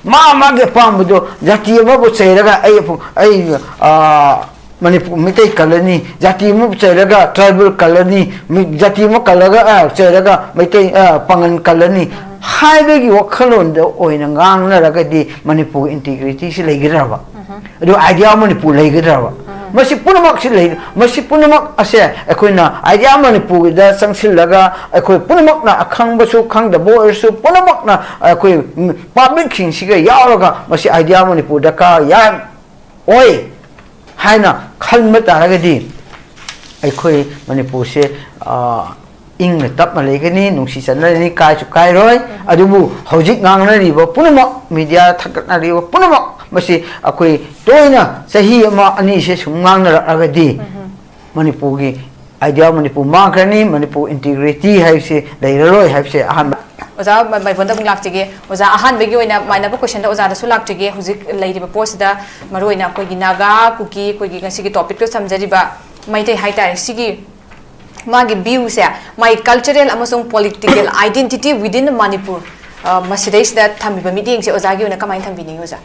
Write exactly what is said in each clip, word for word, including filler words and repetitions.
ꯃꯥ ꯃꯥꯒꯤ ꯑꯄꯥꯝꯕꯗꯣ, ꯖꯥꯇꯤ ꯑꯃꯕꯨ ꯆꯩꯔꯒ ꯑꯩ ꯑꯩ ꯃꯅꯤꯄꯨꯔ ꯃꯤꯇꯩ ꯀꯜꯂꯅꯤ, ꯖꯥꯇꯤ ꯑꯃꯕꯨ ꯆꯩꯔꯒ ꯇ꯭ꯔꯥꯏꯕꯦꯜ ꯀꯜꯂꯅꯤ, ꯖꯥꯇꯤ ꯑꯃ ꯀꯜꯂꯒ ꯆꯩꯔꯒ ꯃꯩꯇꯩ ꯄꯥꯉꯟ ꯀꯜꯂꯅꯤ ꯍꯥꯏꯕꯒꯤ ꯋꯥꯈꯜꯂꯣꯟꯗ ꯑꯣꯏꯅ ꯉꯥꯡꯅꯔꯒꯗꯤ ꯃꯅꯤꯄꯨꯔ ꯏꯟꯇꯤꯒ꯭ꯔꯤꯇꯤꯁꯤ ꯂꯩꯒꯗ꯭ꯔꯕ? ꯑꯗꯨ ꯑꯥꯏꯗꯤꯌꯥ ꯃꯅꯤꯄꯨꯔ ꯂꯩꯒꯗ꯭ꯔꯕ? ꯃꯁꯤ ꯄꯨꯝꯅꯃꯛꯁꯤ ꯂꯩ꯫ ꯃꯁꯤ ꯄꯨꯝꯅꯃꯛ ꯑꯁꯦ ꯑꯩꯈꯣꯏꯅ ꯑꯥꯏꯗꯤꯌꯥ ꯃꯅꯤꯄꯨꯔꯒꯤꯗ ꯆꯪꯁꯤꯜꯂꯒ ꯑꯩꯈꯣꯏ ꯄꯨꯝꯅꯃꯛꯅ ꯑꯈꯪꯕꯁꯨ ꯈꯪꯗꯕ ꯑꯣꯏꯔꯁꯨ ꯄꯨꯝꯅꯃꯛꯅ ꯑꯩꯈꯣꯏ ꯄꯥꯕ꯭ꯂꯤꯛꯁꯤꯡꯁꯤꯒ ꯌꯥꯎꯔꯒ ꯃꯁꯤ ꯑꯥꯏꯗꯤꯌꯥ ꯃꯅꯤꯄꯨꯔ ꯗꯔꯀꯥꯔ ꯌꯥꯝ ꯑꯣꯏ ꯍꯥꯏꯅ ꯈꯟꯕ ꯇꯥꯔꯒꯗꯤ ꯑꯩꯈꯣꯏ ꯃꯅꯤꯄꯨꯔꯁꯦ ꯏꯪꯅ ꯇꯞꯅ ꯂꯩꯒꯅꯤ, ꯅꯨꯡꯁꯤ ꯆꯠꯅꯔꯅꯤ, ꯀꯥꯏꯁꯨ ꯀꯥꯏꯔꯣꯏ꯫ ꯑꯗꯨꯕꯨ ꯍꯧꯖꯤꯛ ꯉꯥꯡꯅꯔꯤꯕ ꯄꯨꯝꯅꯃꯛ, ꯃꯤꯗꯤꯌꯥ ꯊꯥꯡꯒꯠꯅꯔꯤꯕ ꯄꯨꯝꯅꯃꯛ ꯃꯁꯤ ꯑꯩꯈꯣꯏ ꯇꯣꯏꯅ ꯆꯍꯤ ꯑꯃ ꯑꯅꯤꯁꯦ ꯁꯨꯝ ꯉꯥꯡꯅꯔꯛꯑꯒꯗꯤ ꯃꯅꯤꯄꯨꯔꯒꯤ ꯑꯥꯏꯗꯤꯌꯥ ꯃꯅꯤꯄꯨꯔ ꯃꯥꯡꯈ꯭ꯔꯅꯤ, ꯃꯅꯤꯄꯨꯔ ꯏꯟꯇꯤꯒ꯭ꯔꯤꯇꯤ ꯍꯥꯏꯕꯁꯤ ꯂꯩꯔꯔꯣꯏ ꯍꯥꯏꯕꯁꯦ ꯑꯍꯥꯟꯕ꯫ ꯑꯣꯖꯥ ꯃꯥꯏꯕꯣꯟꯗ ꯑꯃꯨꯛ ꯂꯥꯛꯆꯒꯦ꯫ ꯑꯣꯖꯥ, ꯑꯍꯥꯟꯕꯒꯤ ꯑꯣꯏꯅ ꯃꯥꯟꯅꯕ ꯀꯣꯏꯁꯟꯗ ꯑꯣꯖꯥꯗꯁꯨ ꯂꯥꯛꯆꯒꯦ꯫ ꯍꯧꯖꯤꯛ ꯂꯩꯔꯤꯕ ꯄꯣꯠꯁꯤꯗ ꯃꯔꯨꯑꯣꯏꯅ ꯑꯩꯈꯣꯏꯒꯤ ꯅꯥꯒꯥ, ꯀꯨꯀꯤ, ꯑꯩꯈꯣꯏꯒꯤ ꯉꯁꯤꯒꯤ ꯇꯣꯄꯤꯛꯇꯣ ꯊꯝꯖꯔꯤꯕ ꯃꯩꯇꯩ ꯍꯥꯏꯇꯥꯔꯦ, ꯁꯤꯒꯤ ꯃꯥꯒꯤ ꯚ꯭ꯌꯨꯁꯦ, ꯃꯥꯒꯤ ꯀꯜꯆꯔꯦꯜ ꯑꯃꯁꯨꯡ ꯄꯣꯂꯤꯇꯤꯀꯦꯜ ꯑꯥꯏꯗꯦꯟꯇꯤꯇꯤ ꯋꯤꯗꯤꯟ ꯃꯅꯤꯄꯨꯔ, ꯃꯁꯤꯗꯩꯁꯤꯗ ꯊꯝꯃꯤꯕ ꯃꯤꯠꯌꯦꯡꯁꯦ ꯑꯣꯖꯥꯒꯤ ꯑꯣꯏꯅ ꯀꯃꯥꯏꯅ ꯊꯝꯕꯤꯅꯤꯡꯉꯤ ꯑꯣꯖꯥ?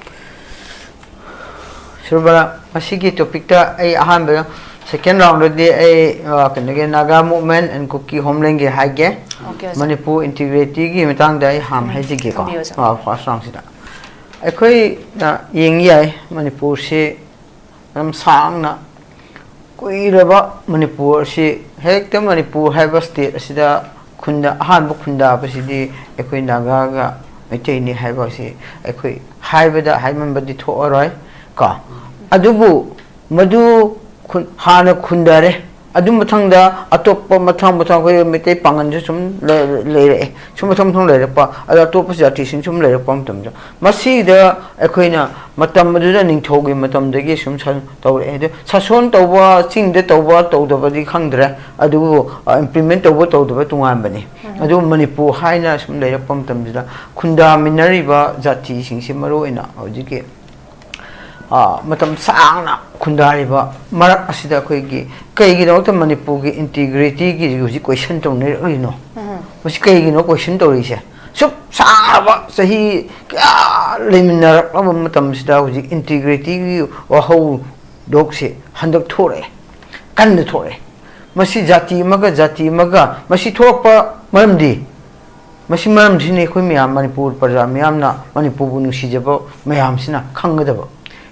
ꯁꯨꯔꯕꯂꯥ, ꯃꯁꯤꯒꯤ ꯇꯣꯄꯤꯛꯇ ꯑꯩ ꯑꯍꯥꯟꯕꯗ, ꯁꯦꯀꯦꯟ ꯔꯥꯎꯟꯗꯗꯤ ꯑꯩ ꯀꯩꯅꯣꯒꯤ ꯅꯥꯒꯥ ꯃꯨꯚꯃꯦꯟ ꯑꯦꯟ ꯀꯨꯀꯤ ꯍꯣꯝꯂꯦꯟꯒꯤ ꯍꯥꯏꯒꯦ꯫ ꯃꯅꯤꯄꯨꯔ ꯏꯟꯇꯤꯒ꯭ꯔꯤꯇꯤꯒꯤ ꯃꯇꯥꯡꯗ ꯑꯩ ꯍꯥꯟꯅ ꯍꯥꯏꯖꯒꯦꯀꯣ꯫ ꯐꯥꯔꯁ ꯔꯥꯎꯟꯁꯤꯗ ꯑꯩꯈꯣꯏꯅ ꯌꯦꯡ ꯌꯥꯏ, ꯃꯅꯤꯄꯨꯔꯁꯤ ꯌꯥꯝ ꯁꯥꯡꯅ ꯀꯨꯏꯔꯕ ꯃꯅꯤꯄꯨꯔ ꯑꯁꯤ, ꯍꯦꯛꯇ ꯃꯅꯤꯄꯨꯔ ꯍꯥꯏꯕ ꯁ꯭ꯇꯦꯠ ꯑꯁꯤꯗ ꯈꯨꯟꯗ ꯑꯍꯥꯟꯕ ꯈꯨꯟꯗꯥꯕꯁꯤꯗꯤ ꯑꯩꯈꯣꯏ ꯅꯥꯒꯥꯒ ꯃꯩꯇꯩꯅꯤ ꯍꯥꯏꯕ ꯑꯁꯤ ꯑꯩꯈꯣꯏ ꯍꯥꯏꯕꯗ ꯍꯥꯏꯃꯟꯕꯗꯤ ꯊꯣꯛꯑꯔꯣꯏ ꯀꯣ꯫ ꯑꯗꯨꯕꯨ ꯃꯗꯨ ꯈꯨꯟ-, ꯍꯥꯟꯅ ꯈꯨꯟꯗꯥꯔꯦ꯫ ꯑꯗꯨ ꯃꯊꯪꯗ ꯑꯇꯣꯞꯄ ꯃꯊꯪ ꯃꯊꯪ ꯑꯩꯈꯣꯏ ꯃꯩꯇꯩ ꯄꯥꯉꯟꯁꯨ ꯁꯨꯝ ꯂꯩ-, ꯂꯩꯔꯛꯑꯦ꯫ ꯁꯨꯝ ꯃꯊꯪ ꯃꯊꯪ ꯂꯩꯔꯛꯄ, ꯑꯗ ꯑꯇꯣꯞꯄ ꯖꯥꯇꯤꯁꯤꯡ ꯁꯨꯝ ꯂꯩꯔꯛꯄ ꯃꯇꯝꯗ ꯃꯁꯤꯗ ꯑꯩꯈꯣꯏꯅ ꯃꯇꯝ ꯑꯗꯨꯗ ꯅꯤꯡꯊꯧꯒꯤ ꯃꯇꯝꯗꯒꯤ ꯁꯨꯝ ꯁꯥ-, ꯇꯧꯔꯛꯑꯦ꯫ ꯑꯗꯨ ꯁꯥꯁꯣꯟ ꯇꯧꯕ, ꯆꯤꯡꯗ ꯇꯧꯕ ꯇꯧꯗꯕꯗꯤ ꯈꯪꯗ꯭ꯔꯦ, ꯑꯗꯨꯕꯨ implement ꯇꯧꯕ ꯇꯧꯗꯕ ꯇꯣꯉꯥꯟꯕꯅꯤ꯫ ꯑꯗꯨꯕꯨ ꯃꯅꯤꯄꯨꯔ ꯍꯥꯏꯅ ꯁꯨꯝ ꯂꯩꯔꯛꯄ ꯃꯇꯝꯁꯤꯗ ꯈꯨꯟꯗꯥꯃꯤꯟꯅꯔꯤꯕ ꯖꯥꯇꯤꯁꯤꯡꯁꯤ ꯃꯔꯨꯑꯣꯏꯅ ꯍꯧꯖꯤꯛꯀꯤ ꯃꯇꯝ ꯁꯥꯡꯅ ꯈꯨꯟꯗꯥꯔꯤꯕ ꯃꯔꯛ ꯑꯁꯤꯗ ꯑꯩꯈꯣꯏꯒꯤ ꯀꯩꯒꯤꯗꯃꯛꯇ ꯃꯅꯤꯄꯨꯔꯒꯤ ꯏꯟꯇꯤꯒ꯭ꯔꯤꯇꯤꯒꯤ ꯍꯧꯖꯤꯛ ꯀꯣꯏꯁꯟ ꯇꯧꯅꯔꯛꯂꯤꯅꯣ? ꯃꯁꯤ ꯀꯩꯒꯤꯅꯣ ꯀꯣꯏꯁꯟ ꯇꯧꯔꯤꯁꯦ? ꯁꯨꯞ ꯁꯥꯡꯂꯕ ꯆꯍꯤ ꯀꯌꯥ ꯂꯩꯃꯤꯟꯅꯔꯛꯂꯕ ꯃꯇꯝꯁꯤꯗ ꯍꯧꯖꯤꯛ ꯏꯟꯇꯤꯒ꯭ꯔꯤꯇꯤꯒꯤ ꯋꯥꯍꯧꯗꯣꯛꯁꯦ ꯍꯟꯗꯛ ꯊꯣꯛꯂꯛꯑꯦ, ꯀꯟꯅ ꯊꯣꯛꯂꯛꯑꯦ꯫ ꯃꯁꯤ ꯖꯥꯇꯤ ꯑꯃꯒ ꯖꯥꯇꯤ ꯑꯃꯒ ꯃꯁꯤ ꯊꯣꯛꯂꯛꯄ ꯃꯔꯝꯗꯤ, ꯃꯁꯤ ꯃꯔꯝꯁꯤꯅꯤ ꯑꯩꯈꯣꯏ ꯃꯌꯥꯝ, ꯃꯅꯤꯄꯨꯔ ꯄ꯭ꯔꯖꯥ ꯃꯤꯌꯥꯝꯅ ꯃꯅꯤꯄꯨꯔꯕꯨ ꯅꯨꯡꯁꯤꯖꯕ ꯃꯌꯥꯝꯁꯤꯅ ꯈꯪꯒꯗꯕ꯫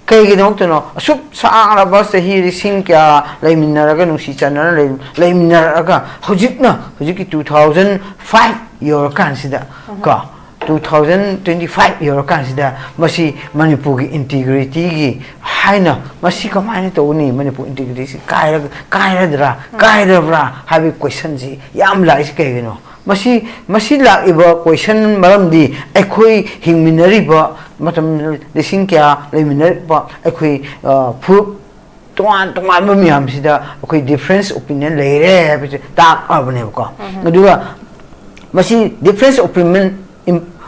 ꯀꯩꯒꯤꯗꯃꯛꯇꯅꯣ ꯑꯁꯨꯛ ꯁꯥꯡꯂꯕ ꯆꯍꯤ ꯂꯤꯁꯤꯡ ꯀꯌꯥ ꯂꯩꯃꯤꯟꯅꯔꯒ, ꯅꯨꯡꯁꯤ ꯆꯥꯟꯅꯅ ꯂꯩ-, ꯂꯩꯃꯤꯟꯅꯔꯛꯑꯒ, ꯍꯧꯖꯤꯛꯅ, ꯍꯧꯖꯤꯛꯀꯤ two thousand five ꯌꯧꯔꯀꯥꯟꯁꯤꯗ, ꯀꯣ, two thousand twenty five ꯌꯧꯔꯀꯥꯟꯁꯤꯗ ꯃꯁꯤ ꯃꯅꯤꯄꯨꯔꯒꯤ ꯏꯟꯇꯤꯒ꯭ꯔꯤꯇꯤꯒꯤ ꯍꯥꯏꯅ, ꯃꯁꯤ ꯀꯃꯥꯏꯅ ꯇꯧꯒꯅꯤ? ꯃꯅꯤꯄꯨꯔ ꯏꯟꯇꯤꯒ꯭ꯔꯤꯇꯤꯁꯤ ꯀꯥꯏꯔꯒ, ꯀꯥꯏꯔꯗ꯭ꯔꯥ, ꯀꯥꯏꯔꯕ꯭ꯔꯥ ꯍꯥꯏꯕꯒꯤ ꯀꯣꯏꯁꯟꯁꯤ ꯌꯥꯝ ꯂꯥꯛꯏꯁꯤ ꯀꯩꯒꯤꯅꯣ? ꯃꯁꯤ, ꯃꯁꯤ ꯂꯥꯛꯏꯕ ꯀꯣꯏꯁꯟ ꯃꯔꯝꯗꯤ ꯑꯩꯈꯣꯏ ꯍꯤꯡꯃꯤꯟꯅꯔꯤꯕ ꯃꯇꯝ, ꯂꯤꯁꯤꯡ ꯀꯌꯥ ꯂꯩꯃꯤꯟꯅꯔꯛꯄ ꯑꯩꯈꯣꯏ, ꯑ, ꯐꯨꯔꯨꯞ ꯇꯣꯉꯥꯟ ꯇꯣꯉꯥꯟꯕ ꯃꯌꯥꯝꯁꯤꯗ ꯑꯩꯈꯣꯏ ꯗꯤꯐ꯭ꯔꯦꯟꯁ ꯑꯣꯄꯤꯅꯤꯌꯟ ꯂꯩꯔꯦ ꯍꯥꯏꯕꯁꯦ ꯇꯥꯛꯂꯕꯅꯦꯕꯀꯣ꯫ ꯑꯗꯨꯒ ꯃꯁꯤ ꯗꯤꯐ꯭ꯔꯦꯟꯁ ꯑꯣꯄꯤꯅꯤꯌꯟ,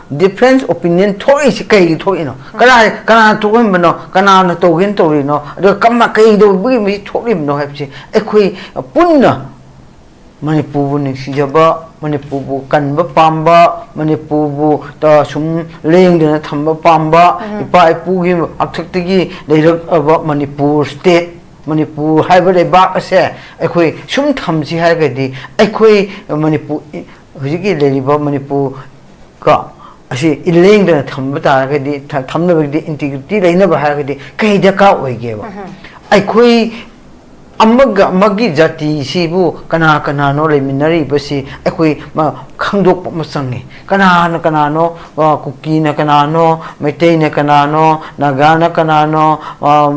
ꯗꯤꯐ꯭ꯔꯦꯟꯁ ꯑꯣꯄꯤꯅꯤꯌꯟ ꯊꯣꯛꯂꯛꯏꯁꯤ ꯀꯩꯒꯤ ꯊꯣꯛꯂꯛꯏꯅꯣ? ꯀꯅꯥ, ꯀꯅꯥꯅ ꯊꯣꯛꯍꯟꯕꯅꯣ? ꯀꯅꯥꯅ ꯇꯧꯒꯦꯅ ꯇꯧꯔꯤꯅꯣ? ꯑꯗꯨꯒ ꯀꯃ-, ꯀꯩꯗꯧꯕꯒꯤ ꯃꯁꯤ ꯊꯣꯛꯂꯤꯕꯅꯣ ꯍꯥꯏꯕꯁꯤ ꯑꯩꯈꯣꯏ ꯄꯨꯟꯅ ꯃꯅꯤꯄꯨꯔꯕꯨ ꯅꯨꯡꯁꯤꯖꯕ, ꯃꯅꯤꯄꯨꯔꯕꯨ ꯀꯟꯕ ꯄꯥꯝꯕ, ꯃꯅꯤꯄꯨꯔꯕꯨ, ꯑ, ꯁꯨꯝ ꯂꯦꯡꯗꯅ ꯊꯝꯕ ꯄꯥꯝꯕ, ꯏꯄꯥ ꯏꯄꯨꯒꯤ ꯍꯥꯛꯇꯛꯇꯒꯤ ꯂꯩꯔꯛꯂꯕ ꯃꯅꯤꯄꯨꯔ ꯁ꯭ꯇꯦꯠ, ꯃꯅꯤꯄꯨꯔ ꯍꯥꯏꯕ ꯂꯩꯕꯥꯛ ꯑꯁꯦ ꯑꯩꯈꯣꯏ ꯁꯨꯝ ꯊꯝꯁꯤ ꯍꯥꯏꯔꯒꯗꯤ, ꯑꯩꯈꯣꯏ ꯃꯅꯤꯄꯨꯔ, ꯍꯧꯖꯤꯛꯀꯤ ꯂꯩꯔꯤꯕ ꯃꯅꯤꯄꯨꯔ ꯀꯣ, ꯑꯁꯤ ꯂꯦꯡꯗꯅ ꯊꯝꯕ ꯇꯥꯔꯒꯗꯤ, ꯊ-, ꯊꯝꯅꯕꯒꯤꯗꯤ, ꯏꯟꯇꯤꯒ꯭ꯔꯤꯇꯤ ꯂꯩꯅꯕ ꯍꯥꯏꯔꯒꯗꯤ ꯀꯩ ꯗꯔꯀꯥꯔ ꯑꯣꯏꯒꯦꯕ? ꯑꯩꯈꯣꯏ ꯑꯃꯒ ꯑꯃꯒꯤ ꯖꯥꯇꯤꯁꯤꯕꯨ ꯀꯅꯥ ꯀꯅꯥꯅꯣ ꯂꯩꯃꯤꯟꯅꯔꯤꯕꯁꯤ ꯑꯩꯈꯣꯏ ꯃ-, ꯈꯪꯗꯣꯛꯄ ꯑꯃ ꯆꯪꯉꯤ꯫ ꯀꯅꯥꯅ ꯀꯅꯥꯅꯣ, ꯑ, ꯀꯨꯀꯤꯅ ꯀꯅꯥꯅꯣ, ꯃꯩꯇꯩꯅ ꯀꯅꯥꯅꯣ, ꯅꯥꯒꯥꯅ ꯀꯅꯥꯅꯣ, ꯑ,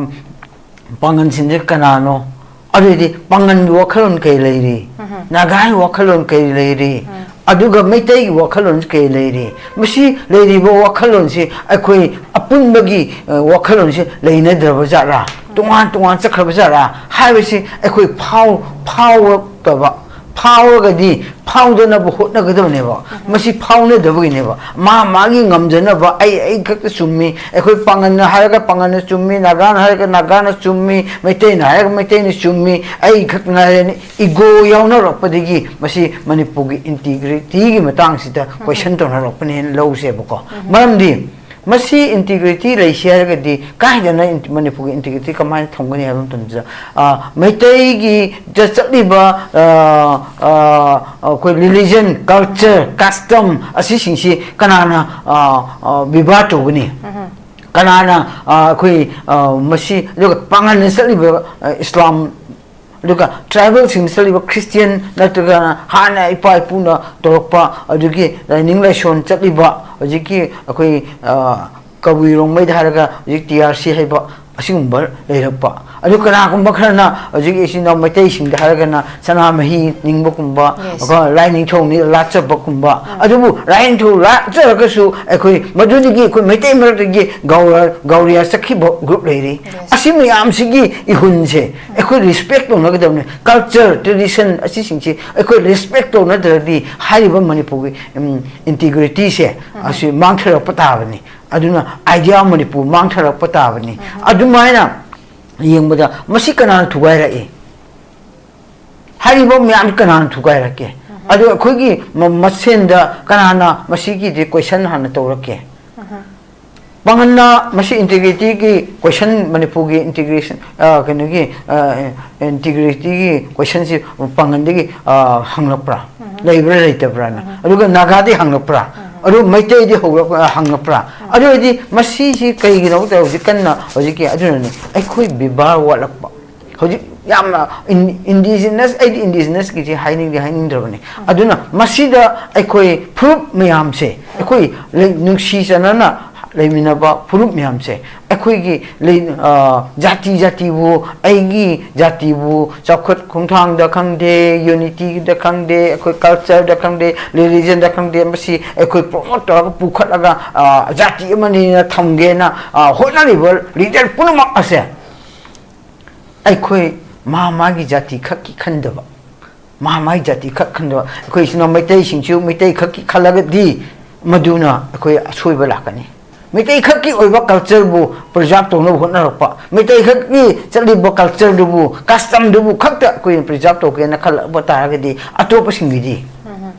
ꯄꯥꯡꯒꯟꯁꯤꯡꯁꯦ ꯀꯅꯥꯅꯣ? ꯑꯗꯨꯑꯣꯏꯗꯤ ꯄꯥꯡꯒꯟꯒꯤ ꯋꯥꯈꯜꯂꯣꯟ ꯀꯩ ꯂꯩꯔꯤ? ꯅꯥꯒꯥꯒꯤ ꯋꯥꯈꯜꯂꯣꯟ ꯀꯩ ꯂꯩꯔꯤ? ꯑꯗꯨꯒ ꯃꯩꯇꯩꯒꯤ ꯋꯥꯈꯜꯂꯣꯟ ꯀꯩ ꯂꯩꯔꯤ? ꯃꯁꯤ ꯂꯩꯔꯤꯕ ꯋꯥꯈꯜꯂꯣꯟꯁꯤ ꯑꯩꯈꯣꯏ ꯑꯄꯨꯟꯕꯒꯤ, ꯑ, ꯋꯥꯈꯜꯂꯣꯟꯁꯤ ꯂꯩꯅꯗ꯭ꯔꯕ ꯖꯥꯠꯂꯥ? ꯇꯣꯉꯥꯟ ꯇꯣꯉꯥꯟ ꯆꯠꯈ꯭ꯔꯕ ꯖꯥꯠꯂꯥ? ꯍꯥꯏꯕꯁꯤ ꯑꯩꯈꯣꯏ ꯐꯥꯎ-, ꯐꯥꯎꯔꯛꯇꯕ, ꯐꯥꯎꯔꯒꯗꯤ ꯐꯥꯎꯗꯅꯕ ꯍꯣꯠꯅꯒꯗꯕꯅꯦꯕ꯫ ꯃꯁꯤ ꯐꯥꯎꯅꯗꯕꯒꯤꯅꯦꯕ꯫ ꯃꯥ ꯃꯥꯒꯤ ꯉꯝꯖꯅꯕ, ꯑꯩ ꯑꯩ ꯈꯛꯇ ꯆꯨꯝꯃꯤ, ꯑꯩꯈꯣꯏ ꯄꯥꯉꯜꯅ ꯍꯥꯏꯔꯒ ꯄꯥꯉꯜꯅ ꯆꯨꯝꯃꯤ, ꯅꯥꯒꯥꯅ ꯍꯥꯏꯔꯒ ꯅꯥꯒꯥꯅ ꯆꯨꯝꯃꯤ, ꯃꯩꯇꯩꯅ ꯍꯥꯏꯔꯒ ꯃꯩꯇꯩꯅ ꯆꯨꯝꯃꯤ, ꯑꯩ ꯈꯛ ꯉꯥꯏꯔꯦꯅ ꯏꯒꯣ ꯌꯥꯎꯅꯔꯛꯄꯗꯒꯤ ꯃꯁꯤ ꯃꯅꯤꯄꯨꯔꯒꯤ ꯏꯟꯇꯤꯒ꯭ꯔꯤꯇꯤꯒꯤ ꯃꯇꯥꯡꯁꯤꯗ ꯀꯣꯏꯁꯟ ꯇꯧꯅꯔꯛꯄꯅꯦꯅ ꯂꯧꯁꯦꯕꯀꯣ꯫ ꯃꯔꯝꯗꯤ ꯃꯁꯤ ꯏꯟꯇꯤꯒ꯭ꯔꯤꯇꯤ ꯂꯩꯁꯤ ꯍꯥꯏꯔꯒꯗꯤ ꯀꯥꯏꯗꯅ ꯏꯟ-, ꯃꯅꯤꯄꯨꯔꯒꯤ ꯏꯟꯇꯤꯒ꯭ꯔꯤꯇꯤ ꯀꯃꯥꯏꯅ ꯊꯝꯒꯅꯤ ꯍꯥꯏꯕ ꯃꯇꯝꯗ, ꯑ, ꯃꯩꯇꯩꯒꯤ ꯆ-, ꯆꯠꯂꯤꯕ, ꯑ, ꯑ, ꯑꯩꯈꯣꯏ ꯔꯤꯂꯤꯖꯟ, ꯀꯜꯆꯔ, ꯀꯁꯇꯝ ꯑꯁꯤꯁꯤꯡꯁꯤ ꯀꯅꯥꯅ, ꯑ, ꯑ, ꯕꯤꯕꯥꯔ ꯇꯧꯒꯅꯤ? ꯀꯅꯥꯅ, ꯑ, ꯑꯩꯈꯣꯏ, ꯑ, ꯃꯁꯤ, ꯑꯗꯨꯒ ꯄꯥꯉꯟꯅ ꯆꯠꯂꯤꯕ, ꯑ, ꯏꯁꯂꯥꯝ, ꯑꯗꯨꯒ ꯇ꯭ꯔꯥꯏꯕꯦꯜꯁꯤꯡꯗ ꯆꯠꯂꯤꯕ ꯈ꯭ꯔꯤꯁꯇꯤꯌꯟ ꯅꯠꯇ꯭ꯔꯒꯅ ꯍꯥꯟꯅ ꯏꯄꯥ ꯏꯄꯨꯅ ꯇꯧꯔꯛꯄ ꯑꯗꯨꯒꯤ ꯂꯥꯏꯅꯤꯡ ꯂꯥꯏꯁꯣꯟ ꯆꯠꯂꯤꯕ ꯍꯧꯖꯤꯛꯀꯤ ꯑꯩꯈꯣꯏ, ꯑ, ꯀꯕꯨꯏ ꯔꯣꯡꯃꯩꯗ ꯍꯥꯏꯔꯒ ꯍꯧꯖꯤꯛ ꯇꯤ ꯑꯥꯔ ꯁꯤ ꯍꯥꯏꯕ ꯑꯁꯤꯒꯨꯝꯕ ꯂꯩꯔꯛꯄ꯫ ꯑꯗꯨ ꯀꯅꯥꯒꯨꯝꯕ ꯈꯔꯅ ꯍꯧꯖꯤꯛ ꯏꯆꯤꯟ ꯏꯅꯥꯎ ꯃꯩꯇꯩꯁꯤꯡꯗ ꯍꯥꯏꯔꯒꯅ ꯁꯅꯥꯃꯍꯤ ꯅꯤꯡꯕꯒꯨꯝꯕ, Yes. ꯑꯩꯈꯣꯏ ꯂꯥꯏꯅꯤꯡꯊꯧ ꯅꯤ-, ꯂꯥꯠꯆꯕꯒꯨꯝꯕ꯫ ꯎꯝ꯫ ꯑꯗꯨꯕꯨ ꯂꯥꯏꯅꯤꯡꯊꯧ ꯂꯥꯠꯆꯔꯒꯁꯨ ꯑꯩꯈꯣꯏ ꯃꯗꯨꯗꯒꯤ ꯑꯩꯈꯣꯏ ꯃꯩꯇꯩ ꯃꯔꯛꯇꯒꯤ ꯒꯧꯔ-, ꯒꯧꯔꯤꯌꯥ ꯆꯠꯈꯤꯕ ꯒ꯭ꯔꯨꯞ ꯂꯩꯔꯤ꯫ Yes. ꯑꯁꯤ ꯃꯌꯥꯝꯁꯤꯒꯤ ꯏꯍꯨꯟꯁꯦ ꯑꯩꯈꯣꯏ ꯔꯦꯁꯄꯦꯛ ꯇꯧꯅꯒꯗꯕꯅꯤ꯫ ꯀꯜꯆꯔ, ꯇ꯭ꯔꯦꯗꯤꯁꯟ ꯑꯁꯤꯁꯤꯡꯁꯤ ꯑꯩꯈꯣꯏ ꯔꯦꯁꯄꯦꯛ ꯇꯧꯅꯗ꯭ꯔꯗꯤ ꯍꯥꯏꯔꯤꯕ ꯃꯅꯤꯄꯨꯔꯒꯤ, ꯎꯝ, ꯏꯟꯇꯤꯒ꯭ꯔꯤꯇꯤꯁꯦ ꯑꯁꯤ ꯃꯥꯡꯊꯔꯛꯄ ꯇꯥꯕꯅꯤ꯫ ꯑꯗꯨꯅ idea ꯃꯅꯤꯄꯨꯔ ꯃꯥꯡꯊꯔꯛꯄ ꯇꯥꯕꯅꯤ꯫ ꯑꯗꯨꯃꯥꯏꯅ ꯌꯦꯡꯕꯗ ꯃꯁꯤ ꯀꯅꯥꯅ ꯊꯨꯒꯥꯏꯔꯛꯏ? ꯍꯥꯏꯔꯤꯕ ꯃꯌꯥꯝꯁꯤ ꯀꯅꯥꯅ ꯊꯨꯒꯥꯏꯔꯛꯀꯦ? ꯑꯗꯨ ꯑꯩꯈꯣꯏꯒꯤ ꯃ-, ꯃꯁꯦꯟꯗ ꯀꯅꯥꯅ ꯃꯁꯤꯒꯤꯗꯤ ꯀꯣꯏꯁꯟ ꯍꯥꯟꯅ ꯇꯧꯔꯛꯀꯦ? ꯄꯥꯡꯒꯜꯅ ꯃꯁꯤ ꯏꯟꯇꯤꯒ꯭ꯔꯤꯇꯤꯒꯤ ꯀꯣꯏꯁꯟ, ꯃꯅꯤꯄꯨꯔꯒꯤ ꯏꯟꯇꯤꯒ꯭ꯔꯦꯁꯟ, ꯑ, ꯀꯩꯅꯣꯒꯤ, ꯑ, ꯏꯟꯇꯤꯒ꯭ꯔꯤꯇꯤꯒꯤ ꯀꯣꯏꯁꯟꯁꯤ ꯄꯥꯡꯒꯜꯗꯒꯤ, ꯑ, ꯍꯪꯂꯛꯄ꯭ꯔꯥ? ꯂꯩꯕ꯭ꯔꯥ ꯂꯩꯇꯕ꯭ꯔꯥꯅ? ꯑꯗꯨꯒ ꯅꯥꯒꯥꯗꯤ ꯍꯪꯂꯛꯄ꯭ꯔꯥ? ꯑꯗꯨ ꯃꯩꯇꯩꯗꯤ ꯍꯧꯔꯛ-, ꯑ, ꯍꯪꯂꯛꯄ꯭ꯔꯥ? ꯑꯗꯨ ꯑꯣꯏꯔꯗꯤ ꯃꯁꯤꯁꯤ ꯀꯩꯒꯤꯅꯣ ꯍꯧꯖꯤꯛ ꯀꯟꯅ, ꯍꯧꯖꯤꯛꯀꯤ, ꯑꯗꯨꯅꯅꯦ ꯑꯩꯈꯣꯏ ꯕꯦꯕꯥꯔ ꯋꯥꯠꯂꯛꯄ꯫ ꯍꯧꯖꯤꯛ ꯌꯥꯝꯅ ꯏꯟ-, ꯏꯟꯗꯤꯖꯤꯅꯁ, ꯑꯩꯗꯤ ꯏꯟꯗꯤꯖꯤꯅꯁꯀꯤꯁꯦ ꯍꯥꯏꯅꯤꯡꯗꯤ ꯍꯥꯏꯅꯤꯡꯗ꯭ꯔꯕꯅꯦ꯫ ꯑꯗꯨꯅ ꯃꯁꯤꯗ ꯑꯩꯈꯣꯏ ꯐꯨꯔꯨꯞ ꯃꯌꯥꯝꯁꯦ, ꯑꯩꯈꯣꯏ ꯂꯩ-, ꯅꯨꯡꯁꯤ ꯆꯥꯟꯅꯅ ꯂꯩꯃꯤꯟꯅꯕ ꯐꯨꯔꯨꯞ ꯃꯌꯥꯝꯁꯦ, ꯑꯩꯈꯣꯏꯒꯤ ꯂꯩ-, ꯑ, ꯖꯥꯇꯤ ꯖꯥꯇꯤꯕꯨ, ꯑꯩꯒꯤ ꯖꯥꯇꯤꯕꯨ ꯆꯥꯎꯈꯠ ꯈꯣꯡꯊꯥꯡꯗ ꯈꯪꯗꯦ, ꯌꯨꯅꯤꯇꯤꯗ ꯈꯪꯗꯦ, ꯑꯩꯈꯣꯏ ꯀꯜꯆꯔꯗ ꯈꯪꯗꯦ, ꯔꯤꯂꯤꯖꯟꯗ ꯈꯪꯗꯦ, ꯃꯁꯤ ꯑꯩꯈꯣꯏ ꯄ꯭ꯔꯣꯃꯣꯠ ꯇꯧꯔꯒ ꯄꯨꯈꯠꯂꯒ, ꯑ, ꯖꯥꯇꯤ ꯑꯃꯅꯤꯅ ꯊꯝꯒꯦꯅ, ꯑ, ꯍꯣꯠꯅꯔꯤꯕ ꯂꯤꯗꯔ ꯄꯨꯝꯅꯃꯛ ꯑꯁꯦ ꯑꯩꯈꯣꯏ ꯃꯥ ꯃꯥꯒꯤ ꯖꯥꯇꯤ ꯈꯛꯀꯤ ꯈꯟꯗꯕ, ꯃꯥ ꯃꯥꯒꯤ ꯖꯥꯇꯤ ꯈꯛ ꯈꯟꯗꯕ, ꯑꯩꯈꯣꯏ ꯏꯆꯤꯟ ꯏꯅꯥꯎ ꯃꯩꯇꯩꯁꯤꯡꯁꯨ ꯃꯩꯇꯩ ꯈꯛꯀꯤ ꯈꯜꯂꯒꯗꯤ ꯃꯗꯨꯅ ꯑꯩꯈꯣꯏ ꯑꯁꯣꯏꯕ ꯂꯥꯛꯀꯅꯤ꯫ ꯃꯩꯇꯩ ꯈꯛꯀꯤ ꯑꯣꯏꯕ culture ꯕꯨ preserve ꯇꯧꯅꯕ ꯍꯣꯠꯅꯔꯛꯄ, ꯃꯩꯇꯩ ꯈꯛꯀꯤ ꯆꯠꯂꯤꯕ culture ꯗꯨꯕꯨ, custom ꯗꯨꯕꯨ ꯈꯛꯇ ꯑꯩꯈꯣꯏꯅ preserve ꯇꯧꯒꯦꯅ ꯈꯜꯂꯛꯄ ꯇꯥꯔꯒꯗꯤ ꯑꯇꯣꯞꯄꯁꯤꯡꯒꯤꯗꯤ?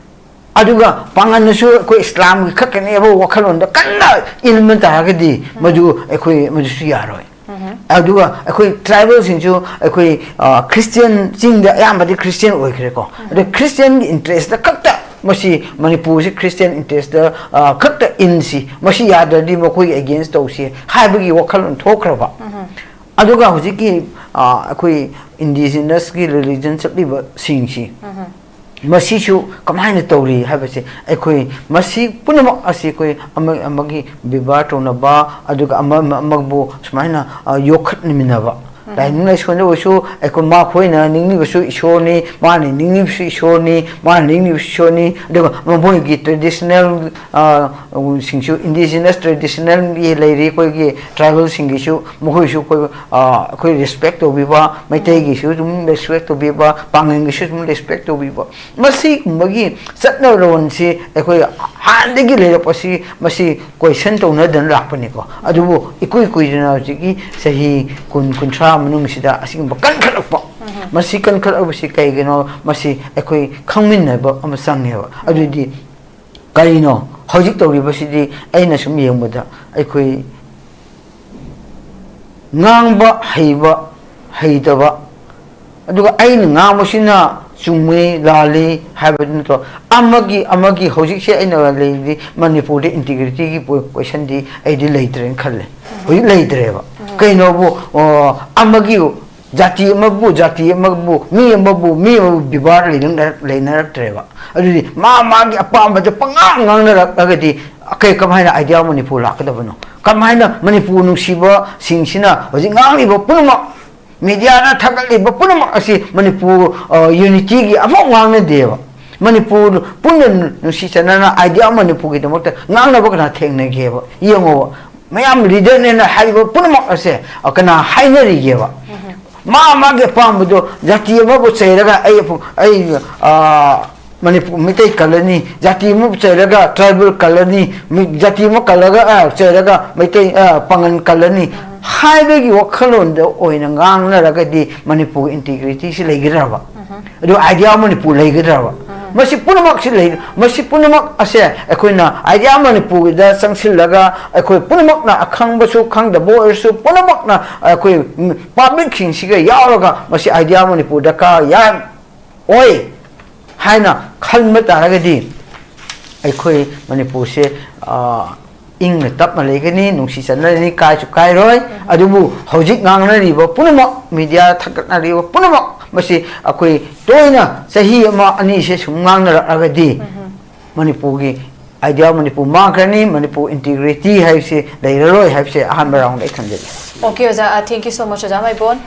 ꯑꯗꯨꯒ ꯄꯥꯡꯒꯜꯅꯁꯨ ꯑꯩꯈꯣꯏ ꯏꯁꯂꯥꯝꯒꯤ ꯈꯛꯇꯅꯦꯕ ꯋꯥꯈꯜꯂꯣꯟꯗ ꯀꯟꯅ ꯏꯟꯕ ꯇꯥꯔꯒꯗꯤ ꯃꯗꯨ ꯑꯩꯈꯣꯏ ꯃꯗꯨꯁꯨ ꯌꯥꯔꯣꯏ꯫ ꯑꯗꯨꯒ ꯑꯩꯈꯣꯏ tribal ꯁꯤꯡꯁꯨ ꯑꯩꯈꯣꯏ, ꯑ, Christian, ꯆꯤꯡꯗ ꯑꯌꯥꯝꯕꯗꯤ Christian ꯑꯣꯏꯈ꯭ꯔꯦꯀꯣ꯫ ꯑꯗꯣ Christian ꯒꯤ interest ꯇ ꯈꯛꯇ ꯃꯁꯤ ꯃꯅꯤꯄꯨꯔꯁꯤ Christian interest ꯇ, ꯑ, ꯈꯛꯇ ꯏꯟꯁꯤ, ꯃꯁꯤ ꯌꯥꯗ꯭ꯔꯗꯤ ꯃꯈꯣꯏꯒꯤ against ꯇꯧꯁꯤ ꯍꯥꯏꯕꯒꯤ ꯋꯥꯈꯜꯂꯣꯟ ꯊꯣꯛꯈ꯭ꯔꯕ꯫ ꯑꯗꯨꯒ ꯍꯧꯖꯤꯛꯀꯤ, ꯑ, ꯑꯩꯈꯣꯏ indigenous ꯀꯤ religion ꯆꯠꯂꯤꯕꯁꯤꯡꯁꯤ, ꯃꯁꯤꯁꯨ ꯀꯃꯥꯏꯅ ꯇꯧꯔꯤ ꯍꯥꯏꯕꯁꯦ, ꯑꯩꯈꯣꯏ ꯃꯁꯤ ꯄꯨꯝꯅꯃꯛ ꯑꯁꯤ ꯑꯩꯈꯣꯏ ꯑꯃ ꯑꯃꯒꯤ ꯕꯦꯕꯥꯔ ꯇꯧꯅꯕ, ꯑꯗꯨꯒ ꯑꯃ ꯑꯃ ꯑꯃꯕꯨ ꯁꯨꯃꯥꯏꯅ, ꯑ, ꯌꯣꯛꯈꯠꯃꯤꯟꯅꯕ꯫ ꯂꯥꯏꯅꯤꯡ ꯂꯥꯏꯁꯣꯟꯗ ꯑꯣꯏꯔꯁꯨ ꯑꯩꯈꯣꯏ ꯃꯈꯣꯏꯅ ꯅꯤꯡꯂꯤꯕꯁꯨ ꯏꯁꯣꯔꯅꯤ, ꯃꯥꯅ ꯅꯤꯡꯂꯤꯕꯁꯨ ꯏꯁꯣꯔꯅꯤ, ꯃꯥꯅ ꯅꯤꯡꯂꯤꯕꯁꯨ ꯏꯁꯣꯔꯅꯤ꯫ ꯑꯗꯨꯒ ꯃꯈꯣꯏꯒꯤ traditional, ꯑ, ꯁꯤꯡꯁꯨ, indigenous traditional ꯒꯤ ꯂꯩꯔꯤ ꯑꯩꯈꯣꯏꯒꯤ tribal ꯁꯤꯡꯒꯤꯁꯨ, ꯃꯈꯣꯏꯁꯨ ꯑꯩꯈꯣꯏ, ꯑ, ꯑꯩꯈꯣꯏ respect ꯇꯧꯕꯤꯕ, ꯃꯩꯇꯩꯒꯤꯁꯨ ꯑꯗꯨꯝ respect ꯇꯧꯕꯤꯕ, ꯄꯥꯡꯒꯜꯒꯤꯁꯨ ꯑꯗꯨꯝ respect ꯇꯧꯕꯤꯕ꯫ ꯃꯁꯤꯒꯨꯝꯕꯒꯤ ꯆꯠꯅꯔꯣꯟꯁꯤ ꯑꯩꯈꯣꯏ ꯍꯥꯟꯅꯗꯒꯤ ꯂꯩꯔꯛꯄꯁꯤ, ꯃꯁꯤ question ꯇꯧꯅꯗꯅ ꯂꯥꯛꯄꯅꯤꯀꯣ꯫ ꯑꯗꯨꯕꯨ ꯏꯀꯨꯏ ꯀꯨꯏꯗꯅ ꯍꯧꯖꯤꯛꯀꯤ ꯆꯍꯤ ꯀꯨꯟ, ꯀꯨꯟꯊ꯭ꯔꯥ ꯃꯅꯨꯡꯁꯤꯗ ꯑꯁꯤꯒꯨꯝꯕ ꯀꯟꯈꯠꯂꯛꯄ, ꯃꯁꯤ ꯀꯟꯈꯠꯂꯛꯄꯁꯤ ꯀꯩꯒꯤꯅꯣ? ꯃꯁꯤ ꯑꯩꯈꯣꯏ ꯈꯪꯃꯤꯟꯅꯕ ꯑꯃ ꯆꯪꯉꯦꯕ꯫ ꯑꯗꯨꯗꯤ ꯀꯔꯤꯅꯣ ꯍꯧꯖꯤꯛ ꯇꯧꯔꯤꯕꯁꯤꯗꯤ? ꯑꯩꯅ ꯁꯨꯝ ꯌꯦꯡꯕꯗ ꯑꯩꯈꯣꯏ ꯉꯥꯡꯕ ꯍꯩꯕ, ꯍꯩꯇꯕ, ꯑꯗꯨꯒ ꯑꯩꯅ ꯉꯥꯡꯕꯁꯤꯅ ꯆꯨꯝꯃꯤ ꯂꯥꯜꯂꯤ ꯍꯥꯏꯕꯗꯨ ꯅꯠꯇ꯭ꯔꯣ? ꯑꯃꯒꯤ ꯑꯃꯒꯤ ꯍꯧꯖꯤꯛꯁꯦ ꯑꯩꯅ ꯂꯩꯔꯤꯗꯤ ꯃꯅꯤꯄꯨꯔꯗ integrity ꯒꯤ ꯄꯣ-, question ꯗꯤ ꯑꯩꯗꯤ ꯂꯩꯇ꯭ꯔꯦꯅ ꯈꯜꯂꯦ꯫ ꯍꯧꯖꯤꯛ ꯂꯩꯇ꯭ꯔꯦꯕ꯫ ꯀꯩꯅꯣꯕꯨ, ꯑꯣ, ꯑꯃꯒꯤ ꯖꯥꯇꯤ ꯑꯃꯕꯨ, ꯖꯥꯇꯤ ꯑꯃꯕꯨ, ꯃꯤ ꯑꯃꯕꯨ, ꯃꯤ ꯑꯃꯕꯨ ꯕꯦꯕꯥꯔ ꯂꯩꯅꯔꯛ-, ꯂꯩꯅꯔꯛꯇ꯭ꯔꯦꯕ꯫ ꯑꯗꯨꯗꯤ ꯃꯥ ꯃꯥꯒꯤ ꯑꯄꯥꯝꯕꯗ ꯄꯉꯥꯡ ꯉꯥꯡꯅꯔꯛꯂꯒꯗꯤ ꯀꯩ, ꯀꯃꯥꯏꯅ Idea of Manipur ꯂꯥꯛꯀꯗꯕꯅꯣ? ꯀꯃꯥꯏꯅ ꯃꯅꯤꯄꯨꯔ ꯅꯨꯡꯁꯤꯕꯁꯤꯡꯁꯤꯅ ꯍꯧꯖꯤꯛ ꯉꯥꯡꯂꯤꯕ ꯄꯨꯝꯅꯃꯛ, media ꯗ ꯊꯥꯒꯠꯂꯤꯕ ꯄꯨꯝꯅꯃꯛ ꯑꯁꯤ ꯃꯅꯤꯄꯨꯔ, ꯑ, unity ꯒꯤ ꯑꯃꯐꯥꯎ ꯉꯥꯡꯅꯗꯦꯕ꯫ ꯃꯅꯤꯄꯨꯔ ꯄꯨꯟꯅ ꯅꯨꯡꯁꯤ ꯆꯥꯟꯅꯅ Idea of Manipur ꯒꯤꯗꯃꯛꯇ ꯉꯥꯡꯅꯕ ꯀꯅꯥ ꯊꯦꯡꯅꯒꯦꯕ? ꯌꯦꯡꯉꯣꯕ, ꯃꯌꯥꯝ leader ꯅꯦꯅ ꯍꯥꯏꯔꯤꯕ ꯄꯨꯝꯅꯃꯛ ꯑꯁꯦ, ꯑ, ꯀꯅꯥ ꯍꯥꯏꯅꯔꯤꯒꯦꯕ? ꯃꯥ ꯃꯥꯒꯤ ꯑꯄꯥꯝꯕꯗꯣ, ꯖꯥꯇꯤ ꯑꯃꯕꯨ ꯆꯩꯔꯒ ꯑꯩ ꯑꯩ ꯃꯅꯤꯄꯨꯔ ꯃꯤꯇꯩ ꯀꯜꯂꯅꯤ, ꯖꯥꯇꯤ ꯑꯃꯕꯨ ꯆꯩꯔꯒ ꯇ꯭ꯔꯥꯏꯕꯦꯜ ꯀꯜꯂꯅꯤ, ꯖꯥꯇꯤ ꯑꯃ ꯀꯜꯂꯒ ꯆꯩꯔꯒ ꯃꯩꯇꯩ ꯄꯥꯉꯟ ꯀꯜꯂꯅꯤ ꯍꯥꯏꯕꯒꯤ ꯋꯥꯈꯜꯂꯣꯟꯗ ꯑꯣꯏꯅ ꯉꯥꯡꯅꯔꯒꯗꯤ ꯃꯅꯤꯄꯨꯔ ꯏꯟꯇꯤꯒ꯭ꯔꯤꯇꯤꯁꯤ ꯂꯩꯒꯗ꯭ꯔꯕ? ꯑꯗꯨ ꯑꯥꯏꯗꯤꯌꯥ ꯃꯅꯤꯄꯨꯔ ꯂꯩꯒꯗ꯭ꯔꯕ? ꯃꯁꯤ ꯄꯨꯝꯅꯃꯛꯁꯤ ꯂꯩ꯫ ꯃꯁꯤ ꯄꯨꯝꯅꯃꯛ ꯑꯁꯦ ꯑꯩꯈꯣꯏꯅ ꯑꯥꯏꯗꯤꯌꯥ ꯃꯅꯤꯄꯨꯔꯒꯤꯗ ꯆꯪꯁꯤꯜꯂꯒ ꯑꯩꯈꯣꯏ ꯄꯨꯝꯅꯃꯛꯅ ꯑꯈꯪꯕꯁꯨ ꯈꯪꯗꯕ ꯑꯣꯏꯔꯁꯨ ꯄꯨꯝꯅꯃꯛꯅ ꯑꯩꯈꯣꯏ ꯄꯥꯕ꯭ꯂꯤꯛꯁꯤꯡꯁꯤꯒ ꯌꯥꯎꯔꯒ ꯃꯁꯤ ꯑꯥꯏꯗꯤꯌꯥ ꯃꯅꯤꯄꯨꯔ ꯗꯔꯀꯥꯔ ꯌꯥꯝ ꯑꯣꯏ ꯍꯥꯏꯅ ꯈꯟꯕ ꯇꯥꯔꯒꯗꯤ ꯑꯩꯈꯣꯏ ꯃꯅꯤꯄꯨꯔꯁꯦ ꯏꯪꯅ ꯇꯞꯅ ꯂꯩꯒꯅꯤ, ꯅꯨꯡꯁꯤ ꯆꯠꯅꯔꯅꯤ, ꯀꯥꯏꯁꯨ ꯀꯥꯏꯔꯣꯏ꯫ ꯑꯗꯨꯕꯨ ꯍꯧꯖꯤꯛ ꯉꯥꯡꯅꯔꯤꯕ ꯄꯨꯝꯅꯃꯛ, ꯃꯤꯗꯤꯌꯥ ꯊꯥꯡꯒꯠꯅꯔꯤꯕ ꯄꯨꯝꯅꯃꯛ ꯃꯁꯤ ꯑꯩꯈꯣꯏ ꯇꯣꯏꯅ ꯆꯍꯤ ꯑꯃ ꯑꯅꯤꯁꯦ ꯁꯨꯝ ꯉꯥꯡꯅꯔꯛꯑꯒꯗꯤ ꯃꯅꯤꯄꯨꯔꯒꯤ ꯑꯥꯏꯗꯤꯌꯥ ꯃꯅꯤꯄꯨꯔ ꯃꯥꯡꯈ꯭ꯔꯅꯤ, ꯃꯅꯤꯄꯨꯔ ꯏꯟꯇꯤꯒ꯭ꯔꯤꯇꯤ ꯍꯥꯏꯕꯁꯤ ꯂꯩꯔꯔꯣꯏ ꯍꯥꯏꯕꯁꯦ ꯑꯍꯥꯟꯕ ꯔꯥꯎꯟꯗ ꯑꯩ ꯊꯝꯖꯒꯦ꯫ Okay, ꯑꯣꯖꯥ, thank you so much, ꯑꯣꯖꯥ ꯃꯥꯏꯕꯣꯟ꯫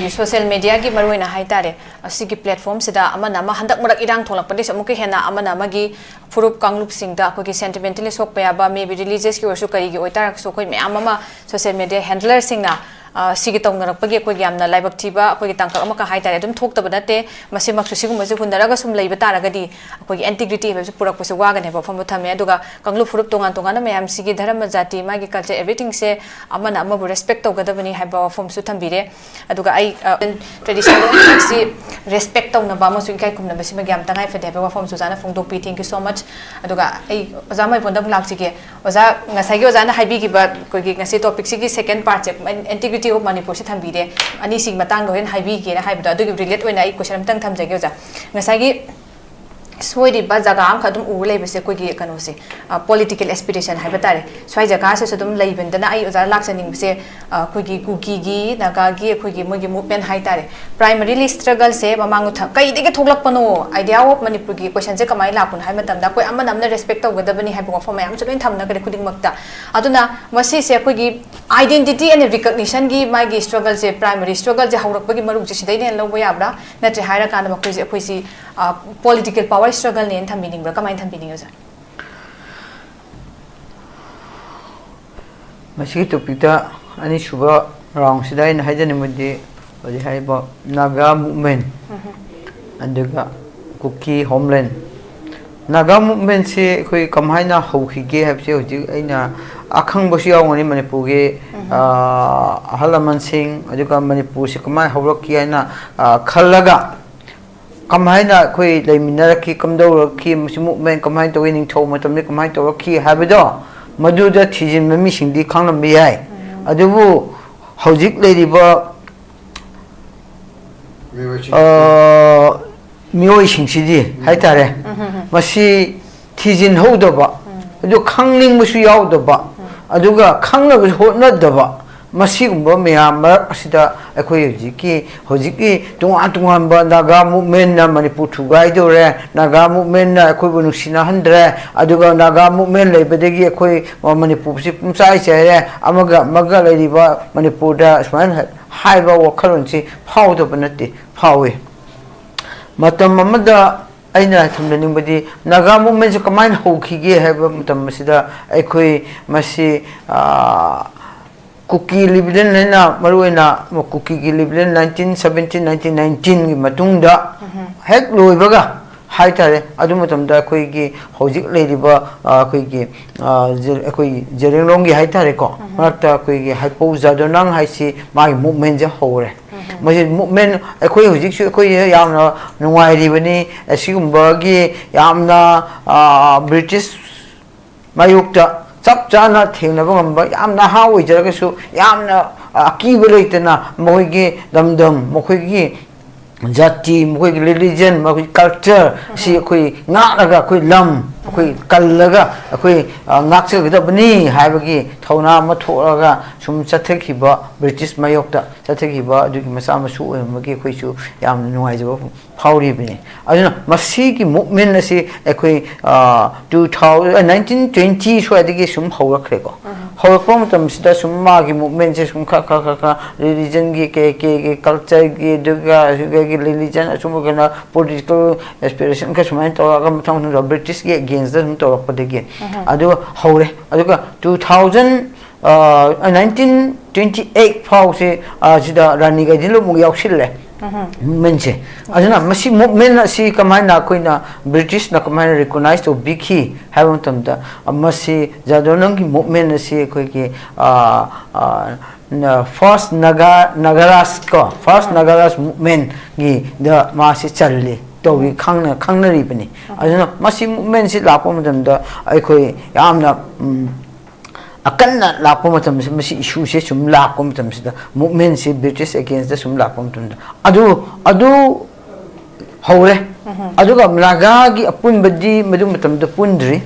ꯁꯣꯁꯤꯌꯦꯜ ꯃꯦꯗꯤꯌꯥꯒꯤ ꯃꯔꯨꯑꯣꯏꯅ ꯍꯥꯏꯇꯥꯔꯦ, ꯑꯁꯤꯒꯤ ꯄ꯭ꯂꯦꯠꯐꯣꯔꯝꯁꯤꯗ ꯑꯃꯅ ꯑꯃ ꯍꯟꯗꯛ ꯃꯔꯛ ꯏꯔꯥꯡ ꯊꯣꯛꯂꯛꯄꯗꯒꯤꯁꯨ ꯑꯃꯨꯛꯀ ꯍꯦꯟꯅ ꯑꯃꯅ ꯑꯃꯒꯤ ꯐꯨꯔꯨꯞ ꯀꯥꯡꯂꯨꯞꯁꯤꯡꯗ ꯑꯩꯈꯣꯏꯒꯤ ꯁꯦꯟꯇꯤꯃꯦꯟꯇꯦꯜꯂꯤ ꯁꯣꯛꯄ ꯌꯥꯕ, ꯃꯦꯕꯤ ꯔꯤꯂꯤꯖꯤꯌꯁꯀꯤ ꯑꯣꯏꯔꯁꯨ ꯀꯔꯤꯒꯤ ꯑꯣꯏꯇꯥꯔꯒꯁꯨ ꯑꯩꯈꯣꯏ ꯃꯌꯥꯝ ꯑꯃ ꯁꯣꯁꯤꯌꯦꯜ ꯃꯦꯗꯤꯌꯥ ꯍꯦꯟꯗꯂꯔꯁꯤꯡꯅ ꯁꯤꯒꯤ ꯇꯧꯅꯔꯛꯄꯒꯤ ꯑꯩꯈꯣꯏꯒꯤ ꯌꯥꯝꯅ ꯂꯥꯏꯕꯛ ꯊꯤꯕ ꯑꯩꯈꯣꯏꯒꯤ ꯇꯥꯡꯀꯛ ꯑꯃꯈꯛ ꯍꯥꯏꯇꯥꯔꯦ꯫ ꯑꯗꯨꯝ ꯊꯣꯛꯇꯕ ꯅꯠꯇꯦ꯫ ꯃꯁꯤꯃꯛꯁꯨ ꯁꯤꯒꯨꯝꯕꯁꯦ ꯍꯨꯟꯅꯔꯒ ꯁꯨꯝ ꯂꯩꯕ ꯇꯥꯔꯒꯗꯤ ꯑꯩꯈꯣꯏꯒꯤ ꯏꯟꯇꯤꯒ꯭ꯔꯤꯇꯤ ꯍꯥꯏꯕꯁꯤ ꯄꯨꯔꯛꯄꯁꯦ ꯋꯥꯒꯅꯦꯕ ꯋꯥꯐꯝꯗꯣ ꯊꯝꯃꯦ꯫ ꯑꯗꯨꯒ ꯀꯥꯡꯂꯨꯞ ꯐꯨꯔꯨꯞ ꯇꯣꯉꯥꯟ ꯇꯣꯉꯥꯟꯕ ꯃꯌꯥꯝꯁꯤꯒꯤ ꯙꯔꯃ, ꯖꯥꯇꯤ, ꯃꯥꯒꯤ ꯀꯜꯆꯔ, ꯑꯦꯚ꯭ꯔꯤꯊꯤꯡꯁꯦ ꯑꯃꯅ ꯑꯃꯕꯨ ꯔꯦꯁꯄꯦꯛ ꯇꯧꯒꯗꯕꯅꯤ ꯍꯥꯏꯕ ꯋꯥꯐꯝꯁꯨ ꯊꯝꯕꯤꯔꯦ꯫ ꯑꯗꯨꯒ ꯑꯩ ꯇ꯭ꯔꯦꯗꯤꯁꯅꯦꯜ ꯁꯤ ꯔꯦꯁꯄꯦꯛ ꯇꯧꯅꯕ ꯑꯃꯁꯨꯡ ꯏꯀꯥꯏ ꯈꯨꯝꯅꯕꯁꯤꯃꯒꯤ ꯌꯥꯝ ꯇꯉꯥꯏ ꯐꯗꯦ ꯍꯥꯏꯕ ꯋꯥꯐꯝꯁꯨ ꯑꯣꯖꯥꯅ ꯐꯣꯡꯗꯣꯛꯄꯤ꯫ Thank you so much꯫ ꯑꯗꯨꯒ ꯑꯩ ꯑꯣꯖꯥ ꯃꯥꯏꯕꯣꯟꯗ ꯑꯃꯨꯛ ꯂꯥꯛꯆꯒꯦ꯫ ꯑꯣꯖꯥ, ꯉꯁꯥꯏꯒꯤ ꯑꯣꯖꯥꯅ ꯍꯥꯏꯕꯤꯈꯤꯕ ꯑꯩꯈꯣꯏꯒꯤ ꯉꯁꯤ ꯇꯣꯄꯤꯛꯁꯤꯒꯤ ꯁꯦꯀꯦꯟ ꯄꯥꯔꯠꯁꯦ, ꯑꯦꯟꯇꯤꯒ꯭ꯔꯤꯇꯤ ꯑꯣꯐ ꯃꯅꯤꯄꯨꯔꯁꯦ ꯊꯝꯕꯤꯔꯦ꯫ ꯑꯅꯤꯁꯤꯒꯤ ꯃꯇꯥꯡꯗ ꯍꯣꯔꯦꯟ ꯍꯥꯏꯕꯤꯒꯦꯅ ꯍꯥꯏꯕꯗꯣ, ꯑꯗꯨꯒꯤ ꯔꯤꯂꯦꯠ ꯑꯣꯏꯅ ꯑꯩ ꯀꯣꯏꯁꯟ ꯑꯝꯇꯪ ꯊꯝꯖꯒꯦ ꯑꯣꯖꯥ꯫ ꯉꯁꯥꯏꯒꯤ ꯁꯣꯏꯔꯤꯕ ꯖꯒꯥ ꯑꯃꯈꯛ ꯑꯗꯨꯝ ꯎꯔ ꯂꯩꯕꯁꯦ ꯑꯩꯈꯣꯏꯒꯤ ꯀꯩꯅꯣꯁꯦ, ꯄꯣꯂꯤꯇꯤꯀꯦꯜ ꯑꯦꯁꯄꯤꯔꯦꯁꯟ ꯍꯥꯏꯕ ꯇꯥꯔꯦ꯫ ꯁ꯭ꯋꯥꯏ ꯖꯒꯥꯁꯤꯁꯨ ꯑꯗꯨꯝ ꯂꯩꯕꯅꯤꯅ ꯑꯩ ꯑꯣꯖꯥ ꯂꯥꯛꯆꯅꯤꯡꯕꯁꯦ, ꯑꯩꯈꯣꯏꯒꯤ ꯀꯨꯀꯤꯒꯤ, ꯅꯥꯒꯥꯒꯤ ꯑꯩꯈꯣꯏꯒꯤ ꯃꯣꯏꯒꯤ ꯃꯨꯚꯃꯦꯟ ꯍꯥꯏꯇꯥꯔꯦ, ꯄ꯭ꯔꯥꯏꯃꯔꯤꯂꯤ ꯁ꯭ꯇ꯭ꯔꯒꯜꯁꯦ ꯃꯃꯥꯡ ꯃꯊꯪ ꯀꯩꯗꯒꯤ ꯊꯣꯛꯂꯛꯄꯅꯣ, ꯑꯥꯏꯗꯤꯌꯥ ꯑꯣꯐ ꯃꯅꯤꯄꯨꯔꯒꯤ ꯀꯣꯏꯁꯟꯁꯦ ꯀꯃꯥꯏꯅ ꯂꯥꯛꯄꯅꯣ ꯍꯥꯏꯕ ꯃꯇꯝꯗ ꯑꯩꯈꯣꯏ ꯑꯃꯅ ꯑꯃꯅ ꯔꯦꯁꯄꯦꯛ ꯇꯧꯒꯗꯕꯅꯤ ꯍꯥꯏꯕ ꯋꯥꯐꯝ ꯃꯌꯥꯝꯁꯨ ꯂꯣꯏ ꯊꯝꯅꯈ꯭ꯔꯦ ꯈꯨꯗꯤꯡꯃꯛꯇ꯫ ꯑꯗꯨꯅ ꯃꯁꯤꯁꯦ ꯑꯩꯈꯣꯏꯒꯤ identity and recognitionꯒꯤ ꯃꯥꯒꯤ ꯁ꯭ꯇ꯭ꯔꯒꯜꯁꯦ, ꯄ꯭ꯔꯥꯏꯃꯔꯤ ꯁ꯭ꯇ꯭ꯔꯒꯜꯁꯦ ꯍꯧꯔꯛꯄꯒꯤ ꯃꯔꯨꯁꯦ ꯁꯤꯗꯩꯅ ꯍꯦꯟꯅ ꯂꯧꯕ ꯌꯥꯕ꯭ꯔꯥ? ꯅꯠꯇ꯭ꯔꯦ ꯍꯥꯏꯔꯀꯥꯟꯗ ꯃꯈꯣꯏꯁꯦ ꯑꯩꯈꯣꯏꯁꯤ ꯄꯣꯂꯤꯇꯤꯀꯦꯜ ꯄꯥꯋꯔ ꯁ꯭ꯇ꯭ꯔꯒꯜꯅꯦꯅ ꯊꯝꯕꯤꯅꯤꯡꯕ꯭ꯔꯥ? ꯀꯃꯥꯏꯅ ꯊꯝꯕꯤꯅꯤꯡꯉꯤ ꯑꯣꯖꯥ? ꯃꯁꯤꯒꯤ ꯇꯣꯄꯤꯛꯇ ꯑꯅꯤꯁꯨꯕ ꯔꯥꯎꯟꯁꯤꯗ ꯑꯩꯅ ꯍꯥꯏꯖꯅꯤꯡꯕꯗꯤ, ꯍꯧꯖꯤꯛ ꯍꯥꯏꯔꯤꯕ ꯅꯥꯒꯥ ꯃꯨꯞꯃꯦꯟ, ꯑꯗꯨꯒ ꯀꯨꯀꯤ ꯍꯣꯝꯂꯦꯟ꯫ ꯅꯥꯒꯥ ꯃꯨꯞꯃꯦꯟꯁꯤ ꯑꯩꯈꯣꯏ ꯀꯃꯥꯏꯅ ꯍꯧꯈꯤꯒꯦ ꯍꯥꯏꯕꯁꯦ ꯍꯧꯖꯤꯛ ꯑꯩꯅ ꯑꯈꯪꯕꯁꯨ ꯌꯥꯎꯒꯅꯤ ꯃꯅꯤꯄꯨꯔꯒꯤ, ꯑ, ꯑꯍꯜ ꯂꯃꯟꯁꯤꯡ, ꯑꯗꯨꯒ ꯃꯅꯤꯄꯨꯔꯁꯤ ꯀꯃꯥꯏꯅ ꯍꯧꯔꯛꯈꯤ ꯍꯥꯏꯅ, ꯑ, ꯈꯜꯂꯒ, ꯀꯃꯥꯏꯅ ꯑꯩꯈꯣꯏ ꯂꯩꯃꯤꯟꯅꯔꯛꯈꯤ, ꯀꯝꯗꯧꯔꯛꯈꯤ, ꯃꯁꯤ ꯃꯨꯞꯃꯦꯟ ꯀꯃꯥꯏꯅ ꯇꯧꯏ, ꯅꯤꯡꯊꯧ ꯃꯇꯝꯗ ꯀꯃꯥꯏꯅ ꯇꯧꯔꯛꯈꯤ ꯍꯥꯏꯕꯗꯣ, ꯃꯗꯨꯗ ꯊꯤꯖꯤꯟꯕ ꯃꯤꯁꯤꯡꯗꯤ ꯈꯪꯂꯝꯕ ꯌꯥꯏ꯫ ꯑꯗꯨꯕꯨ ꯍꯧꯖꯤꯛ ꯂꯩꯔꯤꯕ, ꯃꯤꯑꯣꯏꯁꯤꯡ꯫ ꯑ, ꯃꯤꯑꯣꯏꯁꯤꯡꯁꯤꯗꯤ ꯍꯥꯏꯇꯥꯔꯦ, ꯃꯁꯤ ꯊꯤꯖꯤꯟꯍꯧꯗꯕ, ꯑꯗꯨ ꯈꯪꯅꯤꯡꯕꯁꯨ ꯌꯥꯎꯗꯕ, ꯑꯗꯨꯒ ꯈꯪꯅꯕꯁꯨ ꯍꯣꯠꯅꯗꯕ, ꯃꯁꯤꯒꯨꯝꯕ ꯃꯌꯥꯝ ꯃꯔꯛ ꯑꯁꯤꯗ ꯑꯩꯈꯣꯏ ꯍꯧꯖꯤꯛꯀꯤ, ꯍꯧꯖꯤꯛꯀꯤ ꯇꯣꯉꯥꯟ ꯇꯣꯉꯥꯟꯕ ꯅꯥꯒꯥ ꯃꯨꯞꯃꯦꯟꯅ ꯃꯅꯤꯄꯨꯔ ꯊꯨꯒꯥꯏꯗꯧꯔꯦ, ꯅꯥꯒꯥ ꯃꯨꯞꯃꯦꯟꯅ ꯑꯩꯈꯣꯏꯕꯨ ꯅꯨꯡꯁꯤꯅꯍꯟꯗ꯭ꯔꯦ, ꯑꯗꯨꯒ ꯅꯥꯒꯥ ꯃꯨꯞꯃꯦꯟ ꯂꯩꯕꯗꯒꯤ ꯑꯩꯈꯣꯏ ꯃꯅꯤꯄꯨꯔꯁꯤ ꯄꯨꯝꯆꯥꯏ ꯆꯥꯏꯔꯦ, ꯑꯃꯒ ꯑꯃꯒ ꯂꯩꯔꯤꯕ ꯃꯅꯤꯄꯨꯔꯗ ꯁꯨꯃꯥꯏꯅ ꯍꯥꯏꯕ ꯋꯥꯈꯜꯂꯣꯟꯁꯤ ꯐꯥꯎꯗꯕ ꯅꯠꯇꯦ, ꯐꯥꯎꯏ꯫ ꯃꯇꯝ ꯑꯃꯗ ꯑꯩꯅ ꯊꯝꯖꯅꯤꯡꯕꯗꯤ ꯅꯥꯒꯥ ꯃꯨꯞꯃꯦꯟꯁꯦ ꯀꯃꯥꯏꯅ ꯍꯧꯈꯤꯒꯦ ꯍꯥꯏꯕ ꯃꯇꯝ ꯑꯁꯤꯗ ꯑꯩꯈꯣꯏ ꯃꯁꯤ, ꯑ, ꯀꯨꯀꯤ ꯔꯤꯕꯦꯂꯤꯌꯟ ꯍꯥꯏꯅ, ꯃꯔꯨꯑꯣꯏꯅ ꯀꯨꯀꯤꯒꯤ rebellion nineteen seventeen, nineteen nineteen ꯒꯤ ꯃꯇꯨꯡꯗ ꯍꯦꯛ ꯂꯣꯏꯕꯒ ꯍꯥꯏꯇꯥꯔꯦ, ꯑꯗꯨ ꯃꯇꯝꯗ ꯑꯩꯈꯣꯏꯒꯤ ꯍꯧꯖꯤꯛ ꯂꯩꯔꯤꯕ, ꯑ, ꯑꯩꯈꯣꯏꯒꯤ, ꯑ, ꯖꯦ-, ꯑꯩꯈꯣꯏ ꯖꯦꯔꯦꯡꯂꯣꯡꯒꯤ ꯍꯥꯏꯇꯥꯔꯦꯀꯣ, ꯃꯔꯛꯇ ꯑꯩꯈꯣꯏꯒꯤ ꯍꯩꯄꯧ ꯖꯥꯗꯣꯅꯥꯡ ꯍꯥꯏꯁꯤ ꯃꯥꯒꯤ ꯃꯨꯞꯃꯦꯟꯁꯦ ꯍꯧꯔꯦ꯫ ꯃꯁꯤ ꯃꯨꯞꯃꯦꯟ, ꯑꯩꯈꯣꯏ ꯍꯧꯖꯤꯛꯁꯨ ꯑꯩꯈꯣꯏ ꯌꯥꯝꯅ ꯅꯨꯡꯉꯥꯏꯔꯤꯕꯅꯤ꯫ ꯑꯁꯤꯒꯨꯝꯕꯒꯤ ꯌꯥꯝꯅ, ꯑ, ꯕ꯭ꯔꯤꯇꯤꯁ ꯃꯥꯌꯣꯛꯇ ꯆꯞ ꯆꯥꯅ ꯊꯦꯡꯅꯕ ꯉꯝꯕ, ꯌꯥꯝ ꯅꯍꯥ ꯑꯣꯏꯖꯔꯒꯁꯨ ꯌꯥꯝꯅ ꯑꯀꯤꯕ ꯂꯩꯇꯅ ꯃꯈꯣꯏꯒꯤ ꯂꯝꯗꯝ, ꯃꯈꯣꯏꯒꯤ ꯖꯥꯇꯤ, ꯃꯈꯣꯏꯒꯤ ꯔꯤꯂꯤꯖꯟ, ꯃꯈꯣꯏꯒꯤ ꯀꯜꯆꯔ ꯑꯁꯤ ꯑꯩꯈꯣꯏ ꯉꯥꯛꯂꯒ, ꯑꯩꯈꯣꯏ ꯂꯝ ꯑꯩꯈꯣꯏ ꯀꯜꯂꯒ ꯑꯩꯈꯣꯏ, ꯑ, ꯉꯥꯛꯆꯒꯗꯕꯅꯤ ꯍꯥꯏꯕꯒꯤ ꯊꯧꯅꯥ ꯑꯃ ꯊꯣꯛꯂꯒ ꯁꯨꯝ ꯆꯠꯊꯈꯤꯕ, ꯕ꯭ꯔꯤꯇꯤꯁ ꯃꯥꯌꯣꯛꯇ ꯆꯠꯊꯈꯤꯕ ꯑꯗꯨꯒꯤ ꯃꯆꯥ ꯃꯁꯨ ꯑꯣꯏꯔꯝꯕꯒꯤ ꯑꯩꯈꯣꯏꯁꯨ ꯌꯥꯝꯅ ꯅꯨꯡꯉꯥꯏꯖꯕ ꯐꯥꯎꯔꯤꯕꯅꯤ꯫ ꯑꯗꯨꯅ ꯃꯁꯤꯒꯤ ꯃꯨꯞꯃꯦꯟ ꯑꯁꯤ ꯑꯩꯈꯣꯏ, ꯑ, two thousand, nineteen twenty ꯁ꯭ꯋꯥꯏꯗꯒꯤ ꯁꯨꯝ ꯍꯧꯔꯛꯈ꯭ꯔꯦꯀꯣ꯫ ꯍꯧꯔꯛꯄ ꯃꯇꯝꯁꯤꯗ ꯁꯨꯝ ꯃꯥꯒꯤ ꯃꯨꯞꯃꯦꯟꯁꯦ ꯁꯨꯝ ꯈꯔ, ꯈꯔ, ꯈꯔ, ꯈꯔ ꯔꯤꯂꯤꯖꯟꯒꯤ, ꯀꯩ, ꯀꯩ, ꯀꯩ, ꯀꯜꯆꯔꯒꯤ, ꯑꯗꯨꯒ ꯑꯩꯈꯣꯏꯒꯤ ꯔꯤꯂꯤꯖꯟ, ꯑꯁꯨꯝꯕ ꯀꯩꯅꯣ, ꯄꯣꯂꯤꯇꯤꯀꯦꯜ ꯑꯦꯁꯄꯤꯔꯦꯁꯟ ꯈꯔ ꯁꯨꯃꯥꯏꯅ ꯇꯧꯔꯒ ꯃꯊꯪ ꯃꯊꯪ ꯕ꯭ꯔꯤꯇꯤꯁꯀꯤ ꯑꯦꯒꯦꯟꯁꯇ ꯁꯨꯝ ꯇꯧꯔꯛꯄꯗꯒꯤ ꯑꯗꯨꯒ ꯍꯧꯔꯦ꯫ ꯑꯗꯨꯒ two thousand nineteen twenty eight ꯐꯥꯎꯁꯦ, ꯑ, ꯁꯤꯗ ꯔꯥꯅꯤ ꯒꯥꯏꯗꯤꯟꯂꯨ ꯑꯃꯨꯛ ꯌꯥꯎꯁꯤꯜꯂꯦ꯫ ꯃꯨꯞꯃꯦꯟꯁꯦ꯫ ꯑꯗꯨꯅ ꯃꯁꯤ ꯃꯨꯞꯃꯦꯟ ꯑꯁꯤ ꯀꯃꯥꯏꯅ ꯑꯩꯈꯣꯏꯅ, ꯕ꯭ꯔꯤꯇꯤꯁꯅ ꯀꯃꯥꯏꯅ ꯔꯤꯀꯣꯛꯅꯥꯏꯖ ꯇꯧꯕꯤꯈꯤ ꯍꯥꯏꯕ ꯃꯇꯝꯗ, ꯑ, ꯃꯁꯤ ꯖꯥꯗꯣꯅꯝꯒꯤ ꯃꯨꯞꯃꯦꯟ ꯑꯁꯤ ꯑꯩꯈꯣꯏꯒꯤ, ꯑ, ꯑ, ꯅ-, ꯐꯥꯔꯁ ꯅꯥꯒꯥ, ꯅꯥꯒꯥꯔꯥꯖ ꯀꯣ, ꯐꯥꯔꯁ ꯅꯥꯒꯥꯔꯥꯖ ꯃꯨꯞꯃꯦꯟꯒꯤꯗ ꯃꯥꯁꯤ ꯆꯜꯂꯤ ꯇꯧꯏ, ꯈꯪꯅ-, ꯈꯪꯅꯔꯤꯕꯅꯤ꯫ ꯑꯗꯨꯅ ꯃꯁꯤ ꯃꯨꯞꯃꯦꯟꯁꯤ ꯂꯥꯛꯄ ꯃꯇꯝꯗ ꯑꯩꯈꯣꯏ ꯌꯥꯝꯅ, ꯎꯝ, ꯑꯀꯟꯅ ꯂꯥꯛꯄ ꯃꯇꯝꯁꯤ, ꯃꯁꯤ ꯏꯁꯨꯁꯦ ꯁꯨꯝ ꯂꯥꯛꯄ ꯃꯇꯝꯁꯤꯗ, ꯃꯨꯞꯃꯦꯟꯁꯤ ꯕ꯭ꯔꯤꯇꯤꯁ ꯑꯦꯒꯦꯟꯁꯇ ꯁꯨꯝ ꯂꯥꯛꯄ ꯃꯇꯝꯗ, ꯑꯗꯨ, ꯑꯗꯨ ꯍꯧꯔꯦ꯫ ꯑꯗꯨꯒ ꯅꯥꯒꯥꯒꯤ ꯑꯄꯨꯟꯕꯗꯤ ꯃꯗꯨ ꯃꯇꯝꯗ ꯄꯨꯟꯗ꯭ꯔꯤ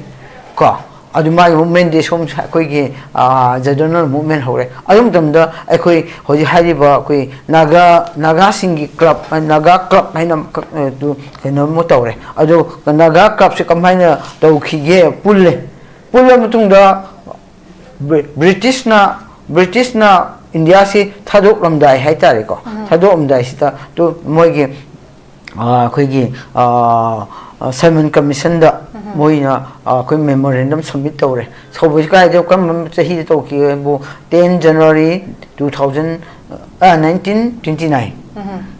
ꯀꯣ꯫ ꯑꯗꯨ ꯃꯥꯒꯤ ꯃꯨꯞꯃꯦꯟꯗꯤ ꯁꯣꯝ ꯑꯩꯈꯣꯏꯒꯤ, ꯑ, ꯖꯥꯗꯣꯅꯝ ꯃꯨꯞꯃꯦꯟ ꯍꯧꯔꯦ꯫ ꯑꯗꯨ ꯃꯇꯝꯗ ꯑꯩꯈꯣꯏ ꯍꯧꯖꯤꯛ ꯍꯥꯏꯔꯤꯕ ꯑꯩꯈꯣꯏ ꯅꯥꯒꯥ, ꯅꯥꯒꯥꯁꯤꯡꯒꯤ ꯀ꯭ꯂꯕ, ꯅꯥꯒꯥ ꯀ꯭ꯂꯕ ꯍꯥꯏꯅ ꯑꯃꯈꯛ, ꯑ, ꯑꯗꯨ ꯀꯩꯅꯣꯝꯃ ꯇꯧꯔꯦ꯫ ꯑꯗꯨ ꯅꯥꯒꯥ ꯀ꯭ꯂꯕꯁꯦ ꯀꯃꯥꯏꯅ ꯇꯧꯈꯤꯒꯦ? ꯄꯨꯜꯂꯦ꯫ ꯄꯨꯜꯂ ꯃꯇꯨꯡꯗ ꯕ꯭ꯔꯤ-, ꯕ꯭ꯔꯤꯇꯤꯁꯅ, ꯕ꯭ꯔꯤꯇꯤꯁꯅ ꯏꯟꯗꯤꯌꯥꯁꯤ ꯊꯥꯗꯣꯛꯂꯝꯗꯥꯏ ꯍꯥꯏꯇꯥꯔꯦꯀꯣ꯫ ꯊꯥꯗꯣꯛꯂꯝꯗꯥꯏꯁꯤꯗ ꯇꯨ ꯃꯣꯏꯒꯤ, ꯑ, ꯑꯩꯈꯣꯏꯒꯤ, ꯑ, ꯑ, ꯁꯥꯏꯃꯟ ꯀꯃꯤꯁꯟꯗ ꯃꯣꯏꯅ, ꯑ, ꯑꯩꯈꯣꯏ ꯃꯦꯃꯣꯔꯦꯟꯗꯝ ꯁꯕꯃꯤꯠ ꯇꯧꯔꯦ꯫ ꯁꯧꯕꯁꯤ ꯀꯥꯏꯗ, ꯀꯔꯝꯕ ꯆꯍꯤꯗ ꯇꯧꯈꯤꯕꯕꯨ, ꯇꯦꯟ ꯖꯅꯋꯥꯔꯤ ꯇꯨ ꯊꯥꯎꯖꯟ, ꯑ, ꯅꯥꯏꯟꯇꯤꯟ ꯇ꯭ꯋꯦꯟꯇꯤ ꯅꯥꯏꯟ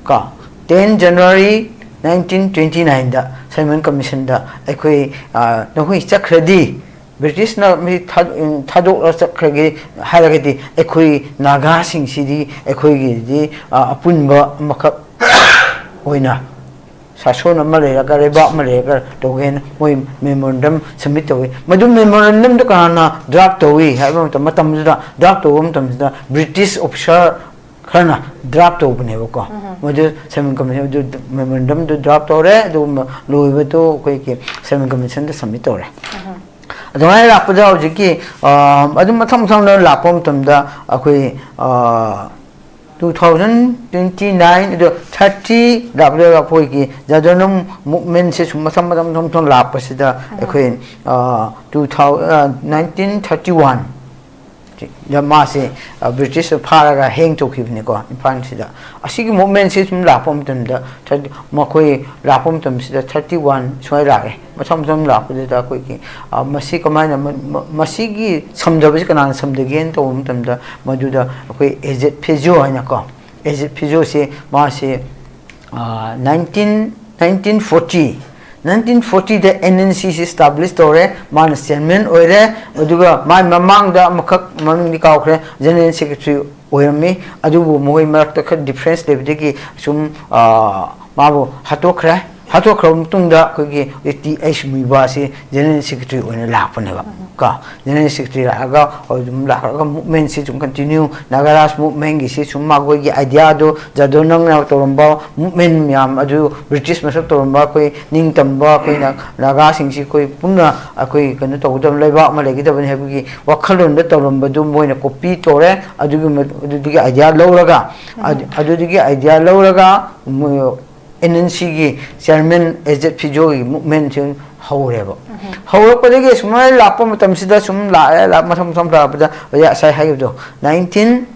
ꯀꯣ, ꯇꯦꯟ ꯖꯅꯋꯥꯔꯤ ꯅꯥꯏꯟꯇꯤꯟ ꯇ꯭ꯋꯦꯟꯇꯤ ꯅꯥꯏꯟꯗ ꯁꯥꯏꯃꯟ ꯀꯃꯤꯁꯟꯗ ꯑꯩꯈꯣꯏ, ꯑ, ꯅꯈꯣꯏ ꯆꯠꯈ꯭ꯔꯗꯤ, ꯕ꯭ꯔꯤꯇꯤꯁꯅ ꯃꯤ ꯊꯥ-, ꯎꯝ, ꯊꯥꯗꯣꯛꯂ ꯆꯠꯈ꯭ꯔꯒꯦ ꯍꯥꯏꯔꯒꯗꯤ, ꯑꯩꯈꯣꯏ ꯅꯥꯒꯥꯁꯤꯡꯁꯤꯗꯤ ꯑꯩꯈꯣꯏꯒꯤꯗꯤ, ꯑ, ꯑꯄꯨꯟꯕ ꯑꯃꯈꯛ ꯑꯣꯏꯅ ꯁꯥꯁꯣꯟ ꯑꯃ ꯂꯩꯔꯒ, ꯂꯩꯕꯥꯛ ꯑꯃ ꯂꯩꯔꯒ ꯇꯧꯒꯦꯅ ꯃꯣꯏ ꯃꯦꯃꯣꯔꯦꯟꯗꯝ ꯁꯕꯃꯤꯠ ꯇꯧꯏ꯫ ꯃꯗꯨ ꯃꯦꯃꯣꯔꯦꯟꯗꯝꯗꯨ ꯀꯅꯥꯅ ꯗ꯭ꯔꯥꯐ ꯇꯧꯏ ꯍꯥꯏꯕ ꯃꯇꯝ, ꯃꯇꯝꯗꯨꯗ ꯗ꯭ꯔꯥꯐ ꯇꯧꯕ ꯃꯇꯝꯁꯤꯗ ꯕ꯭ꯔꯤꯇꯤꯁ ꯑꯣꯐꯤꯁꯥꯔ ꯈꯔꯅ ꯗ꯭ꯔꯥꯐ ꯇꯧꯕꯅꯦꯕꯀꯣ꯫ ꯃꯗꯨ ꯁꯥꯏꯃꯟ ꯀꯃꯤꯁꯟ, ꯑꯗꯨ ꯃꯦꯃꯣꯔꯦꯟꯗꯝꯗꯨ ꯗ꯭ꯔꯥꯐ ꯇꯧꯔꯦ, ꯑꯗꯨꯒꯨꯝꯕ ꯂꯣꯏꯕꯗꯨ ꯑꯩꯈꯣꯏꯒꯤ ꯁꯥꯏꯃꯟ ꯀꯃꯤꯁꯟꯗ ꯁꯕꯃꯤꯠ ꯇꯧꯔꯦ꯫ ꯑꯗꯨꯃꯥꯏꯅ ꯂꯥꯛꯄꯗ ꯍꯧꯖꯤꯛꯀꯤ, ꯑ, ꯑꯗꯨꯝ ꯃꯊꯪ ꯃꯊꯪꯗ ꯂꯥꯛꯄ ꯃꯇꯝꯗ ꯑꯩꯈꯣꯏ, ꯑ, ꯇꯨ ꯊꯥꯎꯖꯟ ꯇ꯭ꯋꯦꯟꯇꯤ ꯅꯥꯏꯟ, ꯑꯗꯣ ꯊꯥꯔꯇꯤ ꯂꯥꯛꯄꯗ ꯑꯩꯈꯣꯏꯒꯤ ꯖꯥꯗꯣꯅꯝ ꯃꯨꯞꯃꯦꯟꯁꯦ ꯁꯨꯝ ꯃꯊꯪ ꯃꯊꯪ ꯃꯊꯪ ꯃꯊꯪ ꯂꯥꯛꯄꯁꯤꯗ ꯑꯩꯈꯣꯏ, ꯑ, ꯇꯨ ꯊꯥꯎ-, ꯑ, ꯅꯥꯏꯟꯇꯤꯟ ꯊꯥꯔꯇꯤ ꯋꯥꯟ, ꯗ ꯃꯥꯁꯦ ꯕ꯭ꯔꯤꯇꯤꯁꯅ ꯐꯥꯔꯒ ꯍꯦꯡ ꯇꯧꯈꯤꯕꯅꯤꯀꯣ ꯏꯝꯐꯥꯜꯁꯤꯗ꯫ ꯑꯁꯤꯒꯤ ꯃꯨꯞꯃꯦꯟꯁꯤ ꯁꯨꯝ ꯂꯥꯛꯄ ꯃꯇꯝꯗ ꯊꯥꯔꯇꯤ ꯃꯈꯣꯏ ꯂꯥꯛꯄ ꯃꯇꯝꯁꯤꯗ ꯊꯥꯔꯇꯤ ꯋꯥꯟ ꯁꯨꯃꯥꯏꯅ ꯂꯥꯛꯑꯦ꯫ ꯃꯊꯪ ꯃꯊꯪ ꯂꯥꯛꯄꯗꯨꯗ ꯑꯩꯈꯣꯏꯒꯤ ꯃꯁꯤ ꯀꯃꯥꯏꯅ ꯃꯁꯤꯒꯤ ꯁꯝꯗꯕꯁꯤ ꯀꯅꯥꯅ ꯁꯝꯗꯒꯦꯅ ꯇꯧꯕ ꯃꯇꯝꯗ ꯃꯗꯨꯗ ꯑꯩꯈꯣꯏ ꯑꯦꯖꯦꯠ ꯐꯤꯖꯣ ꯍꯥꯏꯅꯀꯣ, ꯑꯦꯖꯦꯠ ꯐꯤꯖꯣꯁꯤ ꯃꯥꯁꯤ ꯅꯥꯏꯟꯇꯤꯟ ꯅꯥꯏꯟꯇꯤꯟ ꯐꯣꯔꯇꯤ ꯅꯥꯏꯟꯇꯤꯟ ꯐꯣꯔꯇꯤꯗ ꯑꯦꯟ ꯑꯦꯟ ꯁꯤꯁꯤ ꯏꯁꯇꯥꯕ꯭ꯂꯤꯁ ꯇꯧꯔꯦ꯫ ꯃꯥꯅ ꯆꯤꯌꯔꯃꯦꯟ ꯑꯣꯏꯔꯦ꯫ ꯑꯗꯨꯒ ꯃꯥꯏ ꯃꯃꯥꯡꯗ ꯑꯃꯈꯛ ꯃꯃꯤꯡꯗꯤ ꯀꯥꯎꯈ꯭ꯔꯦ, ꯖꯦꯅꯔꯦꯜ ꯁꯦꯀ꯭ꯔꯦꯇꯔꯤ ꯑꯣꯏꯔꯝꯃꯤ꯫ ꯑꯗꯨꯕꯨ ꯃꯈꯣꯏ ꯃꯔꯛꯇ ꯈꯔ ꯗꯤꯐ꯭ꯔꯦꯟꯁ ꯂꯩꯕꯗꯒꯤ ꯁꯨꯝ ꯃꯥꯕꯨ ꯍꯥꯠꯇꯣꯛꯈ꯭ꯔꯦ꯫ ꯍꯥꯠꯇꯣꯛꯈ꯭ꯔꯕ ꯃꯇꯨꯡꯗ ꯑꯩꯈꯣꯏꯒꯤ ꯇꯤ ꯑꯩꯆ ꯃꯨꯏꯕꯥꯁꯤ ꯖꯦꯅꯔꯦꯜ ꯁꯦꯀ꯭ꯔꯦꯇꯔꯤ ꯑꯣꯏꯅ ꯂꯥꯛꯄꯅꯦꯕ꯫ ꯀꯣ, ꯖꯦꯅꯔꯦꯜ ꯁꯦꯀ꯭ꯔꯦꯇꯔꯤ ꯂꯥꯛꯑꯒ ꯑꯗꯨꯝ ꯂꯥꯛꯑꯒ ꯃꯨꯞꯃꯦꯟꯁꯤ ꯁꯨꯝ ꯀꯟꯇꯤꯅ꯭ꯌꯨ, ꯅꯥꯒꯥꯔꯥꯖ ꯃꯨꯞꯃꯦꯟꯒꯤꯁꯤ ꯁꯨꯝ ꯃꯈꯣꯏꯒꯤ ꯑꯥꯏꯗꯤꯌꯥꯗꯣ, ꯖꯥꯗꯣꯅꯪꯅ ꯇꯧꯔꯝꯕ ꯃꯨꯞꯃꯦꯟ ꯃꯌꯥꯝ ꯑꯗꯨ, ꯕ꯭ꯔꯤꯇꯤꯁ ꯃꯁꯛ ꯇꯧꯔꯝꯕ ꯑꯩꯈꯣꯏ ꯅꯤꯡꯇꯝꯕ ꯑꯩꯈꯣꯏꯅ ꯅꯥꯒꯥꯁꯤꯡꯁꯤ ꯑꯩꯈꯣꯏ ꯄꯨꯟꯅ ꯑꯩꯈꯣꯏ ꯀꯩꯅꯣ ꯇꯧꯒꯗꯕ, ꯂꯩꯕꯥꯛ ꯑꯃ ꯂꯩꯒꯗꯕꯅꯤ ꯍꯥꯏꯕꯒꯤ ꯋꯥꯈꯜꯂꯣꯟꯗ ꯇꯧꯔꯝꯕꯗꯨ ꯃꯣꯏꯅ ꯀꯣꯄꯤ ꯇꯧꯔꯦ꯫ ꯑꯗꯨꯒꯤ ꯃ-, ꯑꯗꯨꯗꯒꯤ ꯑꯥꯏꯗꯤꯌꯥ ꯂꯧꯔꯒ, ꯑꯗꯨ-, ꯑꯗꯨꯗꯒꯤ ꯑꯥꯏꯗꯤꯌꯥ ꯂꯧꯔꯒ ꯃꯣꯏ ꯑꯦꯟ ꯑꯦꯟ ꯁꯤꯒꯤ ꯆꯤꯌꯔꯃꯦꯟ ꯑꯦꯖꯦꯠ ꯐꯤꯖꯣꯒꯤ ꯃꯨꯞꯃꯦꯟꯁꯤ ꯍꯧꯔꯦꯕ꯫ ꯍꯧꯔꯛꯄꯗꯒꯤ ꯁꯨꯃꯥꯏꯅ ꯂꯥꯛꯄ ꯃꯇꯝꯁꯤꯗ ꯁꯨꯝ ꯂꯥꯛꯑꯦ, ꯂꯥꯛ-, ꯃꯊꯪ ꯃꯊꯪ ꯂꯥꯛꯄꯗ ꯍꯧꯖꯤꯛ ꯉꯁꯥꯏ ꯍꯥꯏꯈꯤꯕꯗꯣ, ꯅꯥꯏꯟꯇꯤꯟ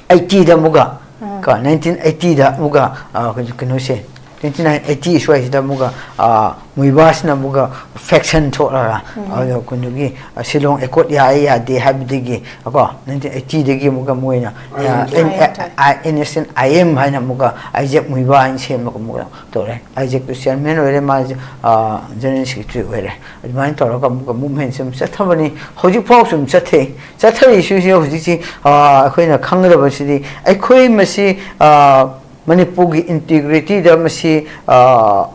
ꯑꯩꯠꯇꯤꯗ ꯑꯃꯨꯛꯀ, ꯀꯣ, ꯅꯥꯏꯟꯇꯤꯟ ꯑꯩꯠꯇꯤꯗ ꯑꯃꯨꯛꯀ, ꯑ, ꯀꯩꯅꯣ-, ꯀꯩꯅꯣꯁꯦ, ꯇ꯭ꯋꯦꯟꯇꯤ ꯅꯥꯏꯟ ꯑꯩꯠꯇꯤ ꯁ꯭ꯋꯥꯏꯁꯤꯗ ꯑꯃꯨꯛꯀ, ꯑ, ꯃꯨꯏꯕꯥꯁꯤꯅ ꯑꯃꯨꯛꯀ ꯐꯦꯛꯁꯟ ꯊꯣꯛꯂꯒ, ꯑꯗꯣ ꯀꯩꯅꯣꯒꯤ, ꯑ, ꯁꯤꯂꯣꯡ ꯑꯦꯀꯣꯔꯗ ꯌꯥꯏ ꯌꯥꯗꯦ ꯍꯥꯏꯕꯗꯒꯤ, ꯀꯣ, ꯅꯥꯏꯟꯇꯤꯟ ꯑꯩꯠꯇꯤꯗꯒꯤ ꯑꯃꯨꯛꯀ ꯃꯣꯏꯅ, ꯑ, I N S N I M ꯍꯥꯏꯅ ꯑꯃꯨꯛꯀ ꯑꯥꯏꯖꯦꯛ ꯃꯨꯏꯕꯥ ꯍꯥꯏꯅ ꯁꯦꯝꯃꯒ ꯑꯃꯨꯛꯀ ꯇꯧꯔꯦ꯫ ꯑꯥꯏꯖꯦꯛꯇꯨ ꯆꯤꯌꯔꯃꯦꯟ ꯑꯣꯏꯔꯦ, ꯃꯥꯁꯦ, ꯑ, ꯖꯦꯅꯔꯦꯜ ꯁꯦꯀ꯭ꯔꯦꯇꯔꯤ ꯑꯣꯏꯔꯦ꯫ ꯑꯗꯨꯃꯥꯏꯅ ꯇꯧꯔꯒ ꯑꯃꯨꯛꯀ ꯃꯨꯞꯃꯦꯟꯁꯦ ꯑꯗꯨꯝ ꯆꯠꯊꯕꯅꯤ꯫ ꯍꯧꯖꯤꯛꯐꯥꯎꯁꯨ ꯑꯗꯨꯝ ꯆꯠꯊꯩ꯫ ꯆꯠꯊꯔꯤꯁꯤꯁꯨ ꯍꯧꯖꯤꯛꯁꯤ, ꯑ, ꯑꯩꯈꯣꯏꯅ ꯈꯪꯒꯗꯕꯁꯤꯗꯤ ꯑꯩꯈꯣꯏ ꯃꯁꯤ, ꯑ, ꯃꯅꯤꯄꯨꯔꯒꯤ ꯏꯟꯇꯤꯒ꯭ꯔꯤꯇꯤꯗ ꯃꯁꯤ, ꯑ,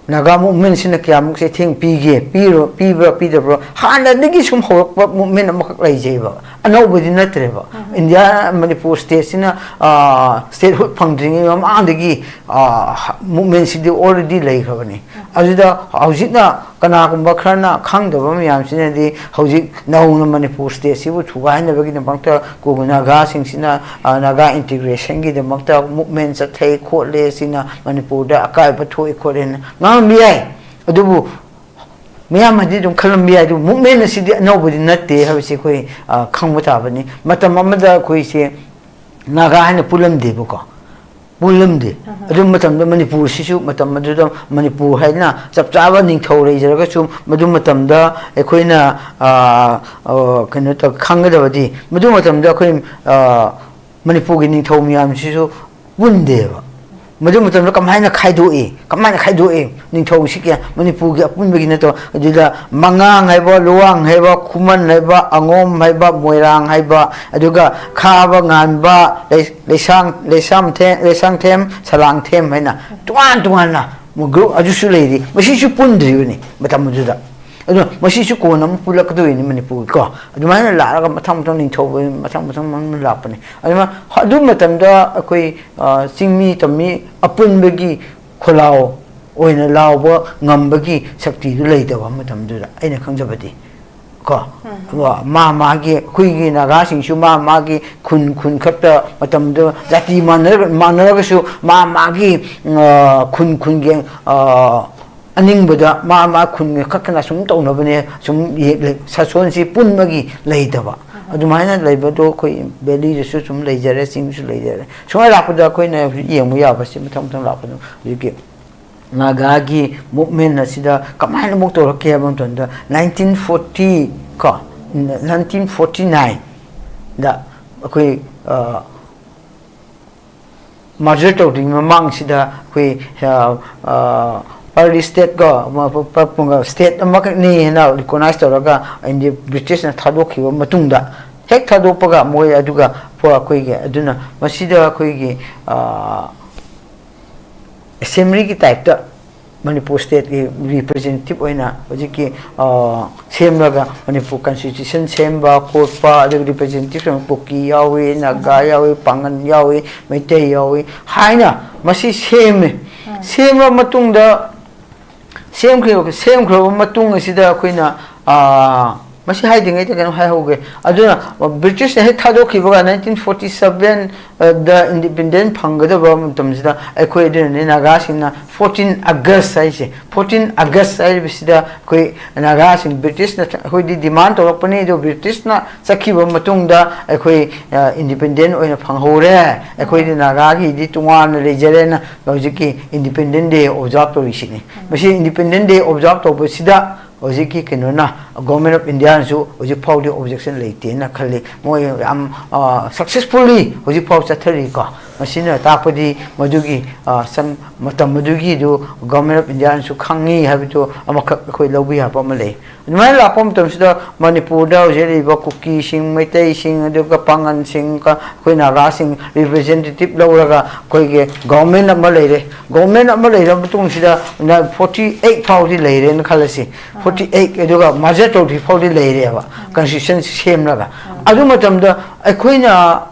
ꯅꯥꯒꯥ ꯃꯨꯞꯃꯦꯟꯁꯤꯅ ꯀꯌꯥꯃꯨꯛ ꯆꯩꯊꯦꯡ ꯄꯤꯒꯦ, ꯄꯤꯔꯣ-, ꯄꯤꯕ꯭ꯔꯥ ꯄꯤꯗꯕ꯭ꯔꯥ? ꯍꯥꯟꯅꯗꯒꯤ ꯁꯨꯝ ꯍꯧꯔꯛꯄ ꯃꯨꯞꯃꯦꯟ ꯑꯃꯈꯛ ꯂꯩꯖꯩꯕ, ꯑꯅꯧꯕꯗꯤ ꯅꯠꯇ꯭ꯔꯦꯕ꯫ ꯏꯟꯗꯤꯌꯥ, ꯃꯅꯤꯄꯨꯔ ꯁ꯭ꯇꯦꯠꯁꯤꯅ, ꯑ, ꯁ꯭ꯇꯦꯠꯍꯨꯗ ꯐꯪꯗ꯭ꯔꯤꯉꯩ ꯃꯃꯥꯡꯗꯒꯤ, ꯑ, ꯃꯨꯞꯃꯦꯟꯁꯤꯗꯤ ꯑꯣꯜꯔꯦꯗꯤ ꯂꯩꯈ꯭ꯔꯕꯅꯤ꯫ ꯑꯗꯨꯗ ꯍꯧꯖꯤꯛꯅ ꯀꯅꯥꯒꯨꯝꯕ ꯈꯔꯅ ꯈꯪꯗꯕ ꯃꯌꯥꯝꯁꯤꯅꯗꯤ ꯍꯧꯖꯤꯛ ꯅꯧꯅ ꯃꯅꯤꯄꯨꯔ ꯁ꯭ꯇꯦꯠꯁꯤꯕꯨ ꯊꯨꯒꯥꯏꯅꯕꯒꯤꯗꯃꯛꯇ ꯀꯣ-, ꯅꯥꯒꯥꯁꯤꯡꯁꯤꯅ, ꯑ, ꯅꯥꯒꯥ ꯏꯟꯇꯤꯒ꯭ꯔꯦꯁꯟꯒꯤꯗꯃꯛꯇ ꯃꯨꯞꯃꯦꯟ ꯆꯠꯊꯩ ꯈꯣꯠꯂꯦ, ꯁꯤꯅ ꯃꯅꯤꯄꯨꯔꯗ ꯑꯀꯥꯏꯕ ꯊꯣꯛꯏ ꯈꯣꯠꯂꯦꯅ ꯉꯥꯡꯕ ꯌꯥꯏ꯫ ꯑꯗꯨꯕꯨ ꯃꯌꯥꯝ ꯑꯗꯤ ꯑꯗꯨꯝ ꯈꯜꯂꯝꯕ ꯌꯥꯏ, ꯑꯗꯨꯕꯨ movement ꯑꯁꯤꯗꯤ ꯑꯅꯧꯕꯗꯤ ꯅꯠꯇꯦ ꯍꯥꯏꯕꯁꯤ ꯑꯩꯈꯣꯏ, ꯑ, ꯈꯪꯕ ꯇꯥꯕꯅꯤ꯫ ꯃꯇꯝ ꯑꯃꯗ ꯑꯩꯈꯣꯏꯁꯦ ꯅꯥꯒꯥ ꯍꯥꯏꯅ ꯄꯨꯜꯂꯝꯗꯦꯕꯀꯣ, ꯄꯨꯜꯂꯝꯗꯦ꯫ ꯑꯗꯨ ꯃꯇꯝꯗ ꯃꯅꯤꯄꯨꯔꯁꯤꯁꯨ, ꯃꯇꯝ ꯑꯗꯨꯗ ꯃꯅꯤꯄꯨꯔ ꯍꯥꯏꯅ ꯆꯞ ꯆꯥꯕ ꯅꯤꯡꯊꯧ ꯂꯩꯖꯔꯒꯁꯨ, ꯃꯗꯨ ꯃꯇꯝꯗ ꯑꯩꯈꯣꯏꯅ, ꯑ, ꯑ, ꯀꯩꯅꯣ ꯇꯧ, ꯈꯪꯒꯗꯕꯗꯤ, ꯃꯗꯨ ꯃꯇꯝꯗ ꯑꯩꯈꯣꯏ, ꯑ, ꯃꯅꯤꯄꯨꯔꯒꯤ ꯅꯤꯡꯊꯧ ꯃꯌꯥꯝꯁꯤꯁꯨ ꯄꯨꯟꯗꯦꯕ꯫ ꯃꯗꯨ ꯃꯇꯝꯗ ꯀꯃꯥꯏꯅ ꯈꯥꯏꯗꯣꯛꯏ? ꯀꯃꯥꯏꯅ ꯈꯥꯏꯗꯣꯛꯏ? ꯅꯤꯡꯊꯧꯁꯤ ꯀꯌꯥ ꯃꯅꯤꯄꯨꯔꯒꯤ ꯑꯄꯨꯟꯕꯒꯤ ꯅꯠꯇꯕ, ꯑꯗꯨꯗ ꯃꯉꯥꯡ ꯍꯥꯏꯕ, ꯂꯨꯋꯥꯡ ꯍꯥꯏꯕ, ꯈꯨꯃꯟ ꯍꯥꯏꯕ, ꯑꯉꯣꯝ ꯍꯥꯏꯕ, ꯃꯣꯏꯔꯥꯡ ꯍꯥꯏꯕ, ꯑꯗꯨꯒ ꯈꯥꯕ, ꯉꯥꯟꯕ, ꯂꯩ-, ꯂꯩꯁꯥꯡ, ꯂꯩꯁꯥꯝꯊꯦ-, ꯂꯩꯁꯥꯡꯊꯦꯝ, ꯁꯂꯥꯡꯊꯦꯝ ꯍꯥꯏꯅ ꯇꯣꯉꯥꯟ ꯇꯣꯉꯥꯟꯅ group ꯑꯗꯨꯁꯨ ꯂꯩꯔꯤ꯫ ꯃꯁꯤꯁꯨ ꯄꯨꯟꯗ꯭ꯔꯤꯕꯅꯤ ꯃꯇꯝ ꯑꯗꯨꯗ꯫ ꯑꯗꯨꯅ ꯃꯁꯤꯁꯨ ꯀꯣꯟꯅ ꯑꯃꯨꯛ ꯄꯨꯜꯂꯛꯀꯗꯣꯏꯅꯤ ꯃꯅꯤꯄꯨꯔꯒꯤꯀꯣ꯫ ꯑꯗꯨꯃꯥꯏꯅ ꯂꯥꯛꯑꯒ ꯃꯊꯪ ꯃꯊꯪ ꯅꯤꯡꯊꯧ, ꯃꯊꯪ ꯃꯊꯪ ꯃꯊꯪ ꯂꯥꯛꯄꯅꯤ꯫ ꯑꯗꯨꯃ-, ꯑꯗꯨ ꯃꯇꯝꯗ ꯑꯩꯈꯣꯏ, ꯑ, ꯆꯤꯡꯃꯤ ꯇꯝꯃꯤ ꯑꯄꯨꯟꯕꯒꯤ ꯈꯣꯜꯂꯥꯎ ꯑꯣꯏꯅ ꯂꯥꯎꯕ ꯉꯝꯕꯒꯤ ꯁꯛꯇꯤꯗꯨ ꯂꯩꯇꯕ ꯃꯇꯝꯗꯨꯗ, ꯑꯩꯅ ꯈꯪꯖꯕꯗꯤ꯫ ꯀꯣ? ꯎꯝ꯫ ꯃꯥ ꯃꯥꯒꯤ, ꯑꯩꯈꯣꯏꯒꯤ ꯅꯥꯒꯥꯁꯤꯡꯁꯨ ꯃꯥ ꯃꯥꯒꯤ ꯈꯨꯟ, ꯈꯨꯟ ꯈꯛꯇ ꯃꯇꯝꯗꯨ ꯖꯥꯇꯤ ꯃꯥꯟꯅꯔꯒ, ꯃꯥꯟꯅꯔꯒꯁꯨ ꯃꯥ ꯃꯥꯒꯤ, ꯑ, ꯈꯨꯟ, ꯈꯨꯟꯒꯤ, ꯑ, ꯑꯅꯤꯡꯕꯗ ꯃꯥ ꯃꯥ ꯈꯨꯟ ꯈꯛꯇꯅ ꯁꯨꯝ ꯇꯧꯅꯕꯅꯦ, ꯁꯨꯝ ꯌꯦ-, ꯂꯩ-, ꯁꯥꯁꯣꯟꯁꯤ ꯄꯨꯟꯕꯒꯤ ꯂꯩꯇꯕ꯫ ꯎꯝ꯫ ꯑꯗꯨꯃꯥꯏꯅ ꯂꯩꯕꯗꯣ ꯑꯩꯈꯣꯏ valley ꯗꯁꯨ ꯁꯨꯝ ꯂꯩꯖꯔꯦ, ꯆꯤꯡꯗꯁꯨ ꯂꯩꯖꯔꯦ꯫ ꯁꯨꯃꯥꯏꯅ ꯂꯥꯛꯄꯗ ꯑꯩꯈꯣꯏꯅ ꯍꯧꯖꯤꯛ ꯌꯦꯡꯕ ꯌꯥꯕꯁꯤ ꯃꯊꯪ ꯃꯊꯪ ꯂꯥꯛꯄꯗ ꯍꯧꯖꯤꯛꯀꯤ ꯅꯥꯒꯥꯒꯤ movement ꯑꯁꯤꯗ ꯀꯃꯥꯏꯅ ꯑꯃꯨꯛ ꯇꯧꯔꯛꯀꯦ ꯍꯥꯏꯕ ꯃꯇꯝꯗ, nineteen forty ꯀꯣ, nineteen forty nine ꯗ ꯑꯩꯈꯣꯏ, ꯑ, merger ꯇꯧꯗ꯭ꯔꯤꯉꯩ ꯃꯃꯥꯡꯁꯤꯗ ꯑꯩꯈꯣꯏ, ꯑ, ꯑ, early state ꯀꯣ, ꯃ-, ꯄ-, ꯄ-, state ꯑꯃꯈꯛꯅꯤ ꯍꯥꯏꯅ recognize ꯇꯧꯔꯒ ꯏꯟꯗꯤ-, British ꯅ ꯊꯥꯗꯣꯛꯈꯤꯕ ꯃꯇꯨꯡꯗ, ꯍꯦꯛ ꯊꯥꯗꯣꯛꯄꯒ ꯃꯣꯏ ꯑꯗꯨꯒ ꯄ-, ꯑꯩꯈꯣꯏꯒꯤ, ꯑꯗꯨꯅ ꯃꯁꯤꯗ ꯑꯩꯈꯣꯏꯒꯤ, ꯑ, assembly ꯒꯤ type ꯇ ꯃꯅꯤꯄꯨꯔ state ꯀꯤ representative ꯑꯣꯏꯅ ꯍꯧꯖꯤꯛꯀꯤ, ꯑ, ꯁꯦꯝꯂꯒ ꯃꯅꯤꯄꯨꯔ constitution ꯁꯦꯝꯕ ꯈꯣꯠꯄ, ꯑꯗꯨꯒ representative ꯑꯣꯏꯅ ꯀꯨꯀꯤ ꯌꯥꯎꯏ, ꯅꯥꯒꯥ ꯌꯥꯎꯏ, ꯄꯥꯡꯒꯟ ꯌꯥꯎꯏ, ꯃꯩꯇꯩ ꯌꯥꯎꯏ ꯍꯥꯏꯅ ꯃꯁꯤ ꯁꯦꯝꯃꯦ꯫ ꯎꯝ꯫ ꯁꯦꯝꯂꯕ ꯃꯇꯨꯡꯗ, ꯁꯦꯝꯈ꯭ꯔꯕ, ꯁꯦꯝꯈ꯭ꯔꯕ ꯃꯇꯨꯡ ꯑꯁꯤꯗ ꯑꯩꯈꯣꯏꯅ, ꯑ, ꯃꯁꯤ ꯍꯥꯏꯗ꯭ꯔꯤꯉꯩꯗ ꯀꯩꯅꯣꯝ ꯍꯥꯏꯍꯧꯒꯦ꯫ ꯑꯗꯨꯅ ꯕ꯭ꯔꯤꯇꯤꯁꯅ ꯍꯦꯛ ꯊꯥꯗꯣꯛꯈꯤꯕꯒ ꯅꯥꯏꯟꯇꯤꯟ ꯐꯣꯔꯇꯤ ꯁꯕꯦꯟꯗ ꯏꯟꯗꯤꯄꯦꯟꯗꯦꯟ ꯐꯪꯒꯗꯕ ꯃꯇꯝꯁꯤꯗ ꯑꯩꯈꯣꯏ ꯑꯗꯨꯅꯅꯦ ꯅꯥꯒꯥꯁꯤꯡꯅ ꯐꯣꯔꯇꯤꯟ ꯑꯒꯁ ꯍꯥꯏꯁꯦ, ꯐꯣꯔꯇꯤꯟ ꯑꯒꯁ ꯍꯥꯏꯔꯤꯕꯁꯤꯗ ꯑꯩꯈꯣꯏ ꯅꯥꯒꯥꯁꯤꯡ ꯕ꯭ꯔꯤꯇꯤꯁꯅ ꯑꯩꯈꯣꯏꯗꯤ ꯗꯤꯃꯥꯟ ꯇꯧꯔꯛꯄꯅꯤ, ꯑꯗꯣ ꯕ꯭ꯔꯤꯇꯤꯁꯅ ꯆꯠꯈꯤꯕ ꯃꯇꯨꯡꯗ ꯑꯩꯈꯣꯏ ꯏꯟꯗꯤꯄꯦꯟꯗꯦꯟ ꯑꯣꯏꯅ ꯐꯪꯍꯧꯔꯦ, ꯑꯩꯈꯣꯏꯗꯤ ꯅꯥꯒꯥꯒꯤꯗꯤ ꯇꯣꯉꯥꯟꯅ ꯂꯩꯖꯔꯦꯅ ꯍꯧꯖꯤꯛꯀꯤ ꯏꯟꯗꯤꯄꯦꯟꯗꯦꯟ ꯗꯦ ꯑꯣꯕꯖꯥꯔꯕ ꯇꯧꯔꯤꯁꯤꯅꯤ꯫ ꯃꯁꯤ ꯏꯟꯗꯤꯄꯦꯟꯗꯦꯟ ꯗꯦ ꯑꯣꯕꯖꯥꯔꯕ ꯇꯧꯕꯁꯤꯗ ꯍꯧꯖꯤꯛꯀꯤ ꯀꯩꯅꯣꯅ, ꯒꯣꯔꯃꯦꯟ ꯑꯣꯐ ꯏꯟꯗꯤꯌꯥꯅꯁꯨ ꯍꯧꯖꯤꯛ ꯐꯥꯎꯗꯤ ꯑꯣꯕꯖꯦꯛꯁꯟ ꯂꯩꯇꯦꯅ ꯈꯜꯂꯤ꯫ ꯃꯣꯏ ꯌꯥꯝ ꯁꯛꯁꯦꯁꯐꯨꯜꯂꯤ ꯍꯧꯖꯤꯛ ꯐꯥꯎ ꯆꯠꯊꯔꯤꯀꯣ꯫ ꯃꯁꯤꯅ ꯇꯥꯛꯄꯗꯤ ꯃꯗꯨꯒꯤ, ꯑ, ꯁꯝ-, ꯃꯇꯝ ꯑꯗꯨꯒꯤꯗꯨ ꯒꯣꯔꯃꯦꯟ ꯑꯣꯐ ꯏꯟꯗꯤꯌꯥꯅꯁꯨ ꯈꯪꯉꯤ ꯍꯥꯏꯕꯗꯨ ꯑꯃꯈꯛ ꯑꯩꯈꯣꯏ ꯂꯧꯕ ꯌꯥꯕ ꯑꯃ ꯂꯩ꯫ ꯑꯗꯨꯃꯥꯏꯅ ꯂꯥꯛꯄ ꯃꯇꯝꯁꯤꯗ ꯃꯅꯤꯄꯨꯔꯗ ꯍꯧꯖꯤꯛ ꯂꯩꯔꯤꯕ ꯀꯨꯀꯤꯁꯤꯡ, ꯃꯩꯇꯩꯁꯤꯡ, ꯑꯗꯨꯒ ꯄꯥꯉꯜꯁꯤꯡ, ꯑꯩꯈꯣꯏ ꯅꯥꯒꯥꯁꯤꯡ ꯔꯤꯄ꯭ꯔꯖꯦꯟꯇꯦꯇꯤꯞ ꯂꯧꯔꯒ ꯑꯩꯈꯣꯏꯒꯤ ꯒꯣꯔꯃꯦꯟ ꯑꯃ ꯂꯩꯔꯦ꯫ ꯒꯣꯔꯃꯦꯟ ꯑꯃ ꯂꯩꯔꯕ ꯃꯇꯨꯡꯁꯤꯗ ꯐꯣꯔꯇꯤ ꯑꯩꯠ ꯐꯥꯎꯗꯤ ꯂꯩꯔꯦꯅ ꯈꯜꯂꯁꯤ꯫ ꯐꯣꯔꯇꯤ ꯑꯩꯠ ꯑꯗꯨꯒ ꯃꯥꯔꯖꯔ ꯇꯧꯗ꯭ꯔꯤ ꯐꯥꯎꯗꯤ ꯂꯩꯔꯦꯕ, ꯀꯟꯁꯇꯤꯇ꯭ꯌꯨꯁꯟ ꯁꯦꯝꯂꯒ꯫ ꯑꯗꯨ ꯃꯇꯝꯗ ꯑꯩꯈꯣꯏꯅ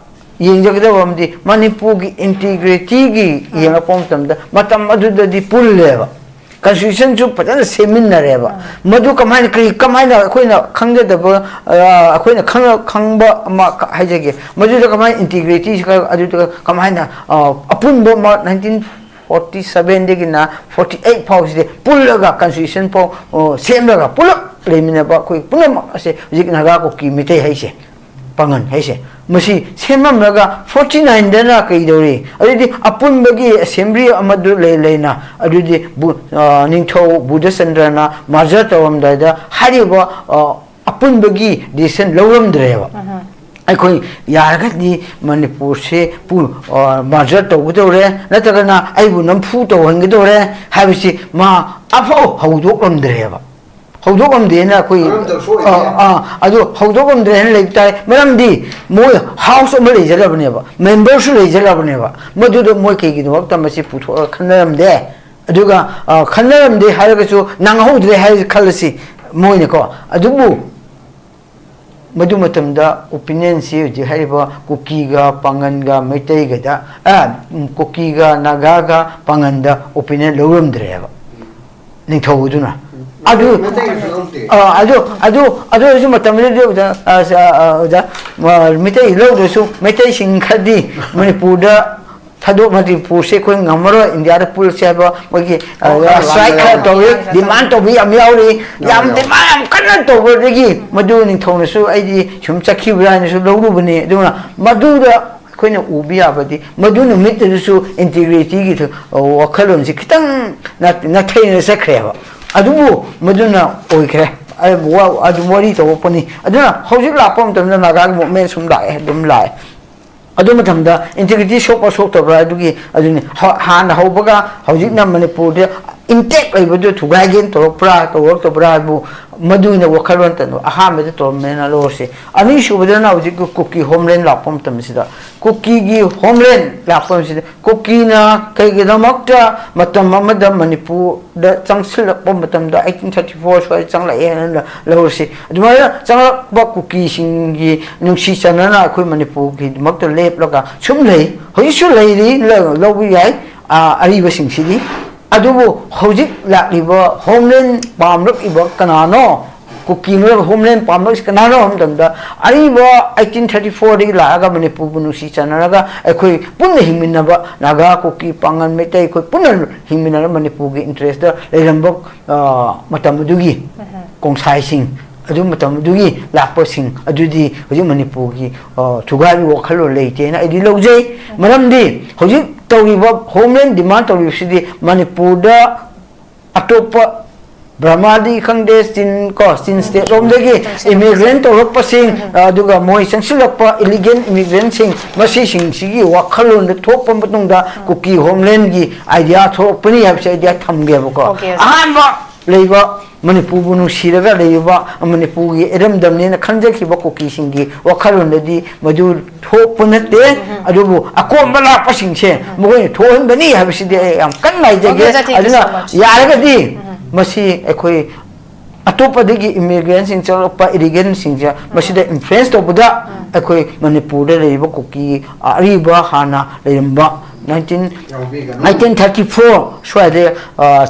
ꯌꯦꯡꯖꯒꯗꯕ ꯑꯃꯗꯤ ꯃꯅꯤꯄꯨꯔꯒꯤ ꯏꯟꯇꯤꯒ꯭ꯔꯤꯇꯤꯒꯤ ꯌꯦꯡꯉꯛꯄ ꯃꯇꯝꯗ ꯃꯇꯝ ꯑꯗꯨꯗꯗꯤ ꯄꯨꯜꯂꯦꯕ, ꯀꯟꯁꯇꯤꯇ꯭ꯌꯨꯁꯟꯁꯨ ꯐꯖꯅ ꯁꯦꯝꯃꯤꯟꯅꯔꯦꯕ꯫ ꯃꯗꯨ ꯀꯃꯥꯏꯅ, ꯀꯔꯤ, ꯀꯃꯥꯏꯅ ꯑꯩꯈꯣꯏꯅ ꯈꯪꯖꯗꯕ, ꯑ, ꯑꯩꯈꯣꯏꯅ ꯈꯪ-, ꯈꯪꯕ ꯑꯃ ꯈ-, ꯍꯥꯏꯖꯒꯦ, ꯃꯗꯨꯗ ꯀꯃꯥꯏꯅ ꯏꯟꯇꯤꯒ꯭ꯔꯤꯇꯤ, ꯑꯗꯨꯗ ꯀꯃꯥꯏꯅ, ꯑ, ꯑꯄꯨꯟꯕ ꯑꯃ ꯅꯥꯏꯟꯇꯤꯟ ꯐꯣꯔꯇꯤ ꯁꯕꯦꯟꯗꯒꯤꯅ ꯐꯣꯔꯇꯤ ꯑꯩꯠ ꯐꯥꯎꯁꯤꯗꯤ ꯄꯨꯜꯂꯒ ꯀꯟꯁꯇꯤꯇ꯭ꯌꯨꯁꯟ ꯐꯥꯎ, ꯑ, ꯁꯦꯝꯂꯒ ꯄꯨꯂꯞ ꯂꯩꯃꯤꯟꯅꯕ ꯑꯩꯈꯣꯏ ꯄꯨꯝꯅꯃꯛ ꯑꯁꯦ ꯍꯧꯖꯤꯛ ꯅꯥꯒꯥ, ꯀꯨꯀꯤ, ꯃꯤꯇꯩ ꯍꯥꯏꯁꯦ, ꯄꯥꯉꯟ ꯍꯥꯏꯁꯦ, ꯃꯁꯤ ꯁꯦꯝꯃꯝꯂꯒ ꯐꯣꯔꯇꯤ ꯅꯥꯏꯟꯗꯅ ꯀꯩꯗꯧꯔꯤ? ꯑꯗꯨꯗꯤ ꯑꯄꯨꯟꯕꯒꯤ ꯑꯦꯁꯦꯝꯕ꯭ꯂꯤ ꯑꯃꯗꯨ ꯂꯩ-, ꯂꯩꯅ, ꯑꯗꯨꯗꯤ ꯕꯨ-, ꯑ, ꯅꯤꯡꯊꯧ ꯕꯨꯙꯆꯟꯗ꯭ꯔꯅ ꯃꯥꯔꯖꯔ ꯇꯧꯔꯝꯗꯥꯏꯗ ꯍꯥꯏꯔꯤꯕ, ꯑ, ꯑꯄꯨꯟꯕꯒꯤ ꯗꯤꯁꯤꯖꯟ ꯂꯧꯔꯝꯗ꯭ꯔꯦꯕ꯫ ꯑꯩꯈꯣꯏ ꯌꯥꯔꯒꯗꯤ ꯃꯅꯤꯄꯨꯔꯁꯦ ꯄꯨ-, ꯑ, ꯃꯥꯔꯖꯔ ꯇꯧꯒꯗꯧꯔꯦ, ꯅꯠꯇ꯭ꯔꯒꯅ ꯑꯩꯕꯨ ꯅꯝꯐꯨ ꯇꯧꯍꯟꯒꯗꯧꯔꯦ ꯍꯥꯏꯕꯁꯤ ꯃꯥ ꯑꯐꯥꯎ ꯍꯧꯗꯣꯛꯂꯝꯗ꯭ꯔꯦꯕ꯫ ꯍꯧꯗꯣꯛꯂꯝꯗꯦꯅ ꯑꯩꯈꯣꯏ, ꯈꯪꯂꯝꯗꯕꯁꯨ ꯑꯣꯏꯗꯦ꯫ ꯑꯥ, ꯑꯥ, ꯑꯗꯨ ꯍꯧꯗꯣꯛꯂꯝꯗ꯭ꯔꯦ ꯍꯥꯏꯅ ꯂꯩꯕ ꯇꯥꯏ꯫ ꯃꯔꯝꯗꯤ ꯃꯣꯏ ꯍꯥꯎꯁ ꯑꯃ ꯂꯩꯖꯔꯕꯅꯦꯕ, ꯃꯦꯝꯕꯔꯁꯨ ꯂꯩꯖꯔꯕꯅꯦꯕ, ꯃꯗꯨꯗ ꯃꯣꯏ ꯀꯩꯒꯤꯗꯃꯛꯇ ꯃꯁꯤ ꯄꯨꯊꯣꯛꯑꯒ ꯈꯟꯅꯔꯝꯗꯦ? ꯑꯗꯨꯒ, ꯑ, ꯈꯟꯅꯔꯝꯗꯦ ꯍꯥꯏꯔꯒꯁꯨ ꯅꯪꯍꯧꯗ꯭ꯔꯦ ꯍꯥꯏꯔ ꯈꯜꯂꯁꯤ ꯃꯣꯏꯅꯀꯣ꯫ ꯑꯗꯨꯕꯨ ꯃꯗꯨ ꯃꯇꯝꯗ ꯑꯣꯄꯤꯅꯤꯌꯟꯁꯤ ꯍꯧꯖꯤꯛ ꯍꯥꯏꯔꯤꯕ ꯀꯨꯀꯤꯒ, ꯄꯥꯉꯟꯒ, ꯃꯩꯇꯩꯒꯗ, ꯑ, ꯎꯝ, ꯀꯨꯀꯤꯒ, ꯅꯥꯒꯥꯒ, ꯄꯥꯉꯟꯗ ꯑꯣꯄꯤꯅꯤꯌꯟ ꯂꯧꯔꯝꯗ꯭ꯔꯦꯕ ꯅꯤꯡꯊꯧ ꯑꯗꯨꯅ꯫ ꯑꯗꯨ ꯃꯩꯇꯩꯒꯤꯁꯨ ꯑꯗꯨꯝ ꯑ, ꯑꯗꯨ ꯑꯗꯨ ꯑꯗꯨ ꯑꯣꯏꯔꯁꯨ ꯃꯇꯝꯗꯨꯗꯗꯤ ꯑꯣꯖꯥ, ꯑ, ꯑ, ꯑ, ꯑꯣꯖꯥ, ꯑ, ꯃꯩꯇꯩ ꯂꯧꯗ꯭ꯔꯁꯨ ꯃꯩꯇꯩꯁꯤꯡ ꯈꯔꯗꯤ ꯃꯅꯤꯄꯨꯔꯗ ꯊꯥꯗꯣꯛ, ꯃꯅꯤꯄꯨꯔꯁꯦ ꯑꯩꯈꯣꯏ ꯉꯝꯃꯔꯣꯏ, ꯏꯟꯗꯤꯌꯥꯗ ꯄꯨꯜꯂꯁꯦ ꯍꯥꯏꯕ ꯃꯣꯏꯒꯤ, ꯑ, ꯋꯥꯈꯜ ꯁ꯭ꯇ꯭ꯔꯥꯏꯛ ꯈꯔ ꯂꯥꯡꯕ ꯇꯧꯏ, ꯌꯥꯎꯏ꯫ ꯗꯤꯃꯥꯟ ꯇꯧꯕ ꯌꯥꯝ ꯌꯥꯎꯔꯤ꯫ ꯌꯥꯎꯏ, ꯌꯥꯝ ꯌꯥꯎꯏ꯫ ꯗꯤꯃꯥꯟ ꯌꯥꯝ ꯀꯟꯅ ꯇꯧꯕꯗꯒꯤ ꯃꯗꯨ ꯅꯤꯡꯊꯧꯅꯁꯨ ꯑꯩꯗꯤ ꯁꯨꯝ ꯆꯠꯈꯤꯕ꯭ꯔꯥ ꯍꯥꯏꯅꯁꯨ ꯂꯧꯔꯨꯕꯅꯤ꯫ ꯑꯗꯨꯅ ꯃꯗꯨꯗ ꯑꯩꯈꯣꯏꯅ ꯎꯕ ꯌꯥꯕꯗꯤ ꯃꯗꯨ ꯅꯨꯃꯤꯠꯇꯨꯗꯁꯨ ꯏꯟꯇꯤꯒ꯭ꯔꯤꯇꯤꯒꯤ ꯊ-, ꯋꯥꯈꯜꯂꯣꯟꯁꯤ ꯈꯤꯇꯪ ꯅ-, ꯅꯥꯊꯩꯅ ꯆꯠꯈ꯭ꯔꯦꯕ꯫ ꯑꯗꯨꯕꯨ ꯃꯗꯨꯅ ꯑꯣꯏꯈ꯭ꯔꯦ꯫ ꯑꯩ ꯋꯥ-, ꯑꯗꯨꯝ ꯋꯥꯔꯤ ꯇꯧꯔꯛꯄꯅꯤ꯫ ꯑꯗꯨꯅ ꯍꯧꯖꯤꯛ ꯂꯥꯛꯄ ꯃꯇꯝꯗ ꯅꯥꯒꯥꯒꯤ ꯃꯨꯞꯃꯦꯟ ꯁꯨꯝ ꯂꯥꯛꯑꯦ, ꯑꯗꯨꯝ ꯂꯥꯛꯑꯦ꯫ ꯑꯗꯨ ꯃꯇꯝꯗ ꯏꯟꯇꯤꯒ꯭ꯔꯤꯇꯤ ꯁꯣꯛꯄ ꯁꯣꯛꯇꯕ꯭ꯔꯥ? ꯑꯗꯨꯒꯤ, ꯑꯗꯨꯅꯤ꯫ ꯍ-, ꯍꯥꯟꯅ ꯍꯧꯕꯒ ꯍꯧꯖꯤꯛꯅ ꯃꯅꯤꯄꯨꯔꯗ ꯏꯟꯇꯦꯛ ꯂꯩꯕꯗꯨ ꯊꯨꯒꯥꯏꯒꯦꯅ ꯇꯧꯔꯛꯄ꯭ꯔꯥ, ꯇꯧꯔꯛꯇꯕ꯭ꯔꯥ ꯍꯥꯏꯕꯨ ꯃꯗꯨ ꯑꯣꯏꯅ ꯋꯥꯈꯜꯂꯣꯟ ꯇꯧ-, ꯑꯍꯥꯟꯕꯗ ꯇꯧꯔꯝꯃꯦꯅ ꯂꯧꯔꯁꯤ꯫ ꯑꯅꯤꯁꯨꯕꯗꯅ ꯍꯧꯖꯤꯛꯀꯤ ꯀꯨꯀꯤ ꯍꯣꯝꯂꯦꯟ ꯂꯥꯛꯄ ꯃꯇꯝꯁꯤꯗ, ꯀꯨꯀꯤꯒꯤ ꯍꯣꯝꯂꯦꯟ ꯂꯥꯛꯄ ꯃꯇꯝꯁꯤꯗ, ꯀꯨꯀꯤꯅ ꯀꯩꯒꯤꯗꯃꯛꯇ ꯃꯇꯝ ꯑꯃꯗ ꯃꯅꯤꯄꯨꯔꯗ ꯆꯪꯁꯤꯜꯂꯛꯄ ꯃꯇꯝꯗ, ꯑꯩꯠꯇꯤꯟ ꯊꯥꯔꯇꯤ ꯐꯣꯔ ꯁ꯭ꯋꯥꯏꯗ ꯆꯪꯂꯛꯑꯦ ꯍꯥꯏꯅ ꯂꯧꯔꯁꯤ꯫ ꯑꯗꯨꯃꯥꯏꯅ ꯆꯪꯂꯛꯄ ꯀꯨꯀꯤꯁꯤꯡꯒꯤ ꯅꯨꯡꯁꯤ ꯆꯥꯟꯅꯅ ꯑꯩꯈꯣꯏ ꯃꯅꯤꯄꯨꯔꯒꯤꯗꯃꯛꯇ ꯂꯦꯞꯂꯒ ꯁꯨꯝ ꯂꯩ꯫ ꯍꯧꯖꯤꯛꯁꯨ ꯂꯩꯔꯤ, ꯂ-, ꯂꯧꯕ ꯌꯥꯏ, ꯑ, ꯑꯔꯤꯕꯁꯤꯡꯁꯤꯗꯤ꯫ ꯑꯗꯨꯕꯨ ꯍꯧꯖꯤꯛ ꯂꯥꯛꯂꯤꯕ ꯍꯣꯝꯂꯦꯟ ꯄꯥꯝꯂꯛꯂꯤꯕ ꯀꯅꯥꯅꯣ? ꯀꯨꯀꯤ ꯃꯔꯛ ꯍꯣꯝꯂꯦꯟ ꯄꯥꯝꯂꯛꯂꯤꯁꯤ ꯀꯅꯥꯅꯣ ꯍꯥꯏꯕ ꯃꯇꯝꯗ, ꯑꯔꯤꯕ ꯑꯩꯠꯇꯤꯟ ꯊꯥꯔꯇꯤ ꯐꯣꯔꯗꯒꯤ ꯂꯥꯛꯑꯒ ꯃꯅꯤꯄꯨꯔꯕꯨ ꯅꯨꯡꯁꯤ ꯆꯥꯟꯅꯔꯒ ꯑꯩꯈꯣꯏ ꯄꯨꯟꯅ ꯍꯤꯡꯃꯤꯟꯅꯕ, ꯅꯥꯒꯥ, ꯀꯨꯀꯤ, ꯄꯥꯉꯜ, ꯃꯩꯇꯩ, ꯑꯩꯈꯣꯏ ꯄꯨꯟꯅ ꯍꯤꯡꯃꯤꯟꯅꯔꯒ ꯃꯅꯤꯄꯨꯔꯒꯤ ꯏꯟꯇꯔꯦꯁꯇ ꯂꯩꯔꯝꯕ, ꯑ, ꯃꯇꯝ ꯑꯗꯨꯒꯤ ꯀꯣꯡꯁꯥꯏꯁꯤꯡ, ꯑꯗꯨ ꯃꯇꯝ ꯑꯗꯨꯒꯤ ꯂꯥꯛꯄꯁꯤꯡ ꯑꯗꯨꯗꯤ ꯍꯧꯖꯤꯛ ꯃꯅꯤꯄꯨꯔꯒꯤ, ꯑ, ꯊꯨꯒꯥꯏꯕꯒꯤ ꯋꯥꯈꯜꯂꯣꯟ ꯂꯩꯇꯦꯅ ꯑꯩꯗꯤ ꯂꯧꯖꯩ꯫ ꯃꯔꯝꯗꯤ ꯍꯧꯖꯤꯛ ꯇꯧꯔꯤꯕ ꯍꯣꯝꯂꯦꯟ ꯗꯤꯃꯥꯟ ꯇꯧꯔꯤꯕꯁꯤꯗꯤ ꯃꯅꯤꯄꯨꯔꯗ ꯑꯇꯣꯞꯄ ꯕ꯭ꯔꯍꯃꯥꯗꯤ ꯈꯪꯗꯦ, ꯆꯤꯟ ꯀꯣ, ꯆꯤꯟ ꯁ꯭ꯇꯦꯠ ꯂꯣꯝꯗꯒꯤ ꯏꯃꯤꯒ꯭ꯔꯦꯟ ꯇꯧꯔꯛꯄꯁꯤꯡ, ꯑꯗꯨꯒ ꯃꯣꯏ ꯆꯪꯁꯤꯜꯂꯛꯄ ꯏꯂꯤꯒꯦꯟ ꯏꯃꯤꯒ꯭ꯔꯦꯟꯁꯤꯡ, ꯃꯁꯤꯁꯤꯡꯁꯤꯒꯤ ꯋꯥꯈꯜꯂꯣꯟꯗ ꯊꯣꯛꯄ ꯃꯇꯨꯡꯗ ꯀꯨꯀꯤ ꯍꯣꯝꯂꯦꯟꯒꯤ ꯑꯥꯏꯗꯤꯌꯥ ꯊꯣꯛꯂꯛꯄꯅꯤ ꯍꯥꯏꯕꯁꯦ ꯑꯥꯏꯗꯤꯌꯥ ꯊꯝꯒꯦꯕꯀꯣ꯫ Okay, okay. ꯑꯍꯥꯟꯕ ꯂꯩꯕ ꯃꯅꯤꯄꯨꯔꯕꯨ ꯅꯨꯡꯁꯤꯔꯒ ꯂꯩꯔꯤꯕ, ꯃꯅꯤꯄꯨꯔꯒꯤ ꯏꯔꯝꯗꯝꯅꯦꯅ ꯈꯟꯖꯈꯤꯕ ꯀꯨꯀꯤꯁꯤꯡꯒꯤ ꯋꯥꯈꯜꯂꯣꯟꯗꯗꯤ ꯃꯗꯨ ꯊꯣꯛꯄ ꯅꯠꯇꯦ꯫ ꯑꯗꯨꯕꯨ ꯑꯀꯣꯝꯕ ꯂꯥꯛꯄꯁꯤꯡꯁꯦ ꯃꯈꯣꯏꯅ ꯊꯣꯛꯍꯟꯕꯅꯤ ꯍꯥꯏꯕꯁꯤꯗꯤ ꯑꯩ ꯌꯥꯝ ꯀꯟꯅ ꯍꯥꯏꯖꯒꯦ꯫ Okay, Jati, thank you ꯑꯗꯨꯅ so much. ꯌꯥꯔꯒꯗꯤ ꯃꯁꯤ ꯑꯩꯈꯣꯏ ꯑꯇꯣꯞꯄꯗꯒꯤ ꯏꯃꯤꯒ꯭ꯔꯦꯟꯁꯤꯡ ꯆꯪꯂꯛꯄ, ꯏꯂꯤꯒꯦꯟꯁꯤꯡꯁꯦ ꯃꯁꯤꯗ ꯏꯟꯐ꯭ꯂꯨꯌꯦꯟꯁ ꯇꯧꯕꯗ ꯑꯩꯈꯣꯏ ꯃꯅꯤꯄꯨꯔꯗ ꯂꯩꯔꯤꯕ ꯀꯨꯀꯤ ꯑꯔꯤꯕ ꯍꯥꯟꯅ ꯂꯩꯔꯝꯕ ꯅꯥꯏꯟꯇꯤꯟ ꯅꯥꯏꯟꯇꯤꯟ ꯊꯥꯔꯇꯤ ꯐꯣꯔ ꯁ꯭ꯋꯥꯏꯗ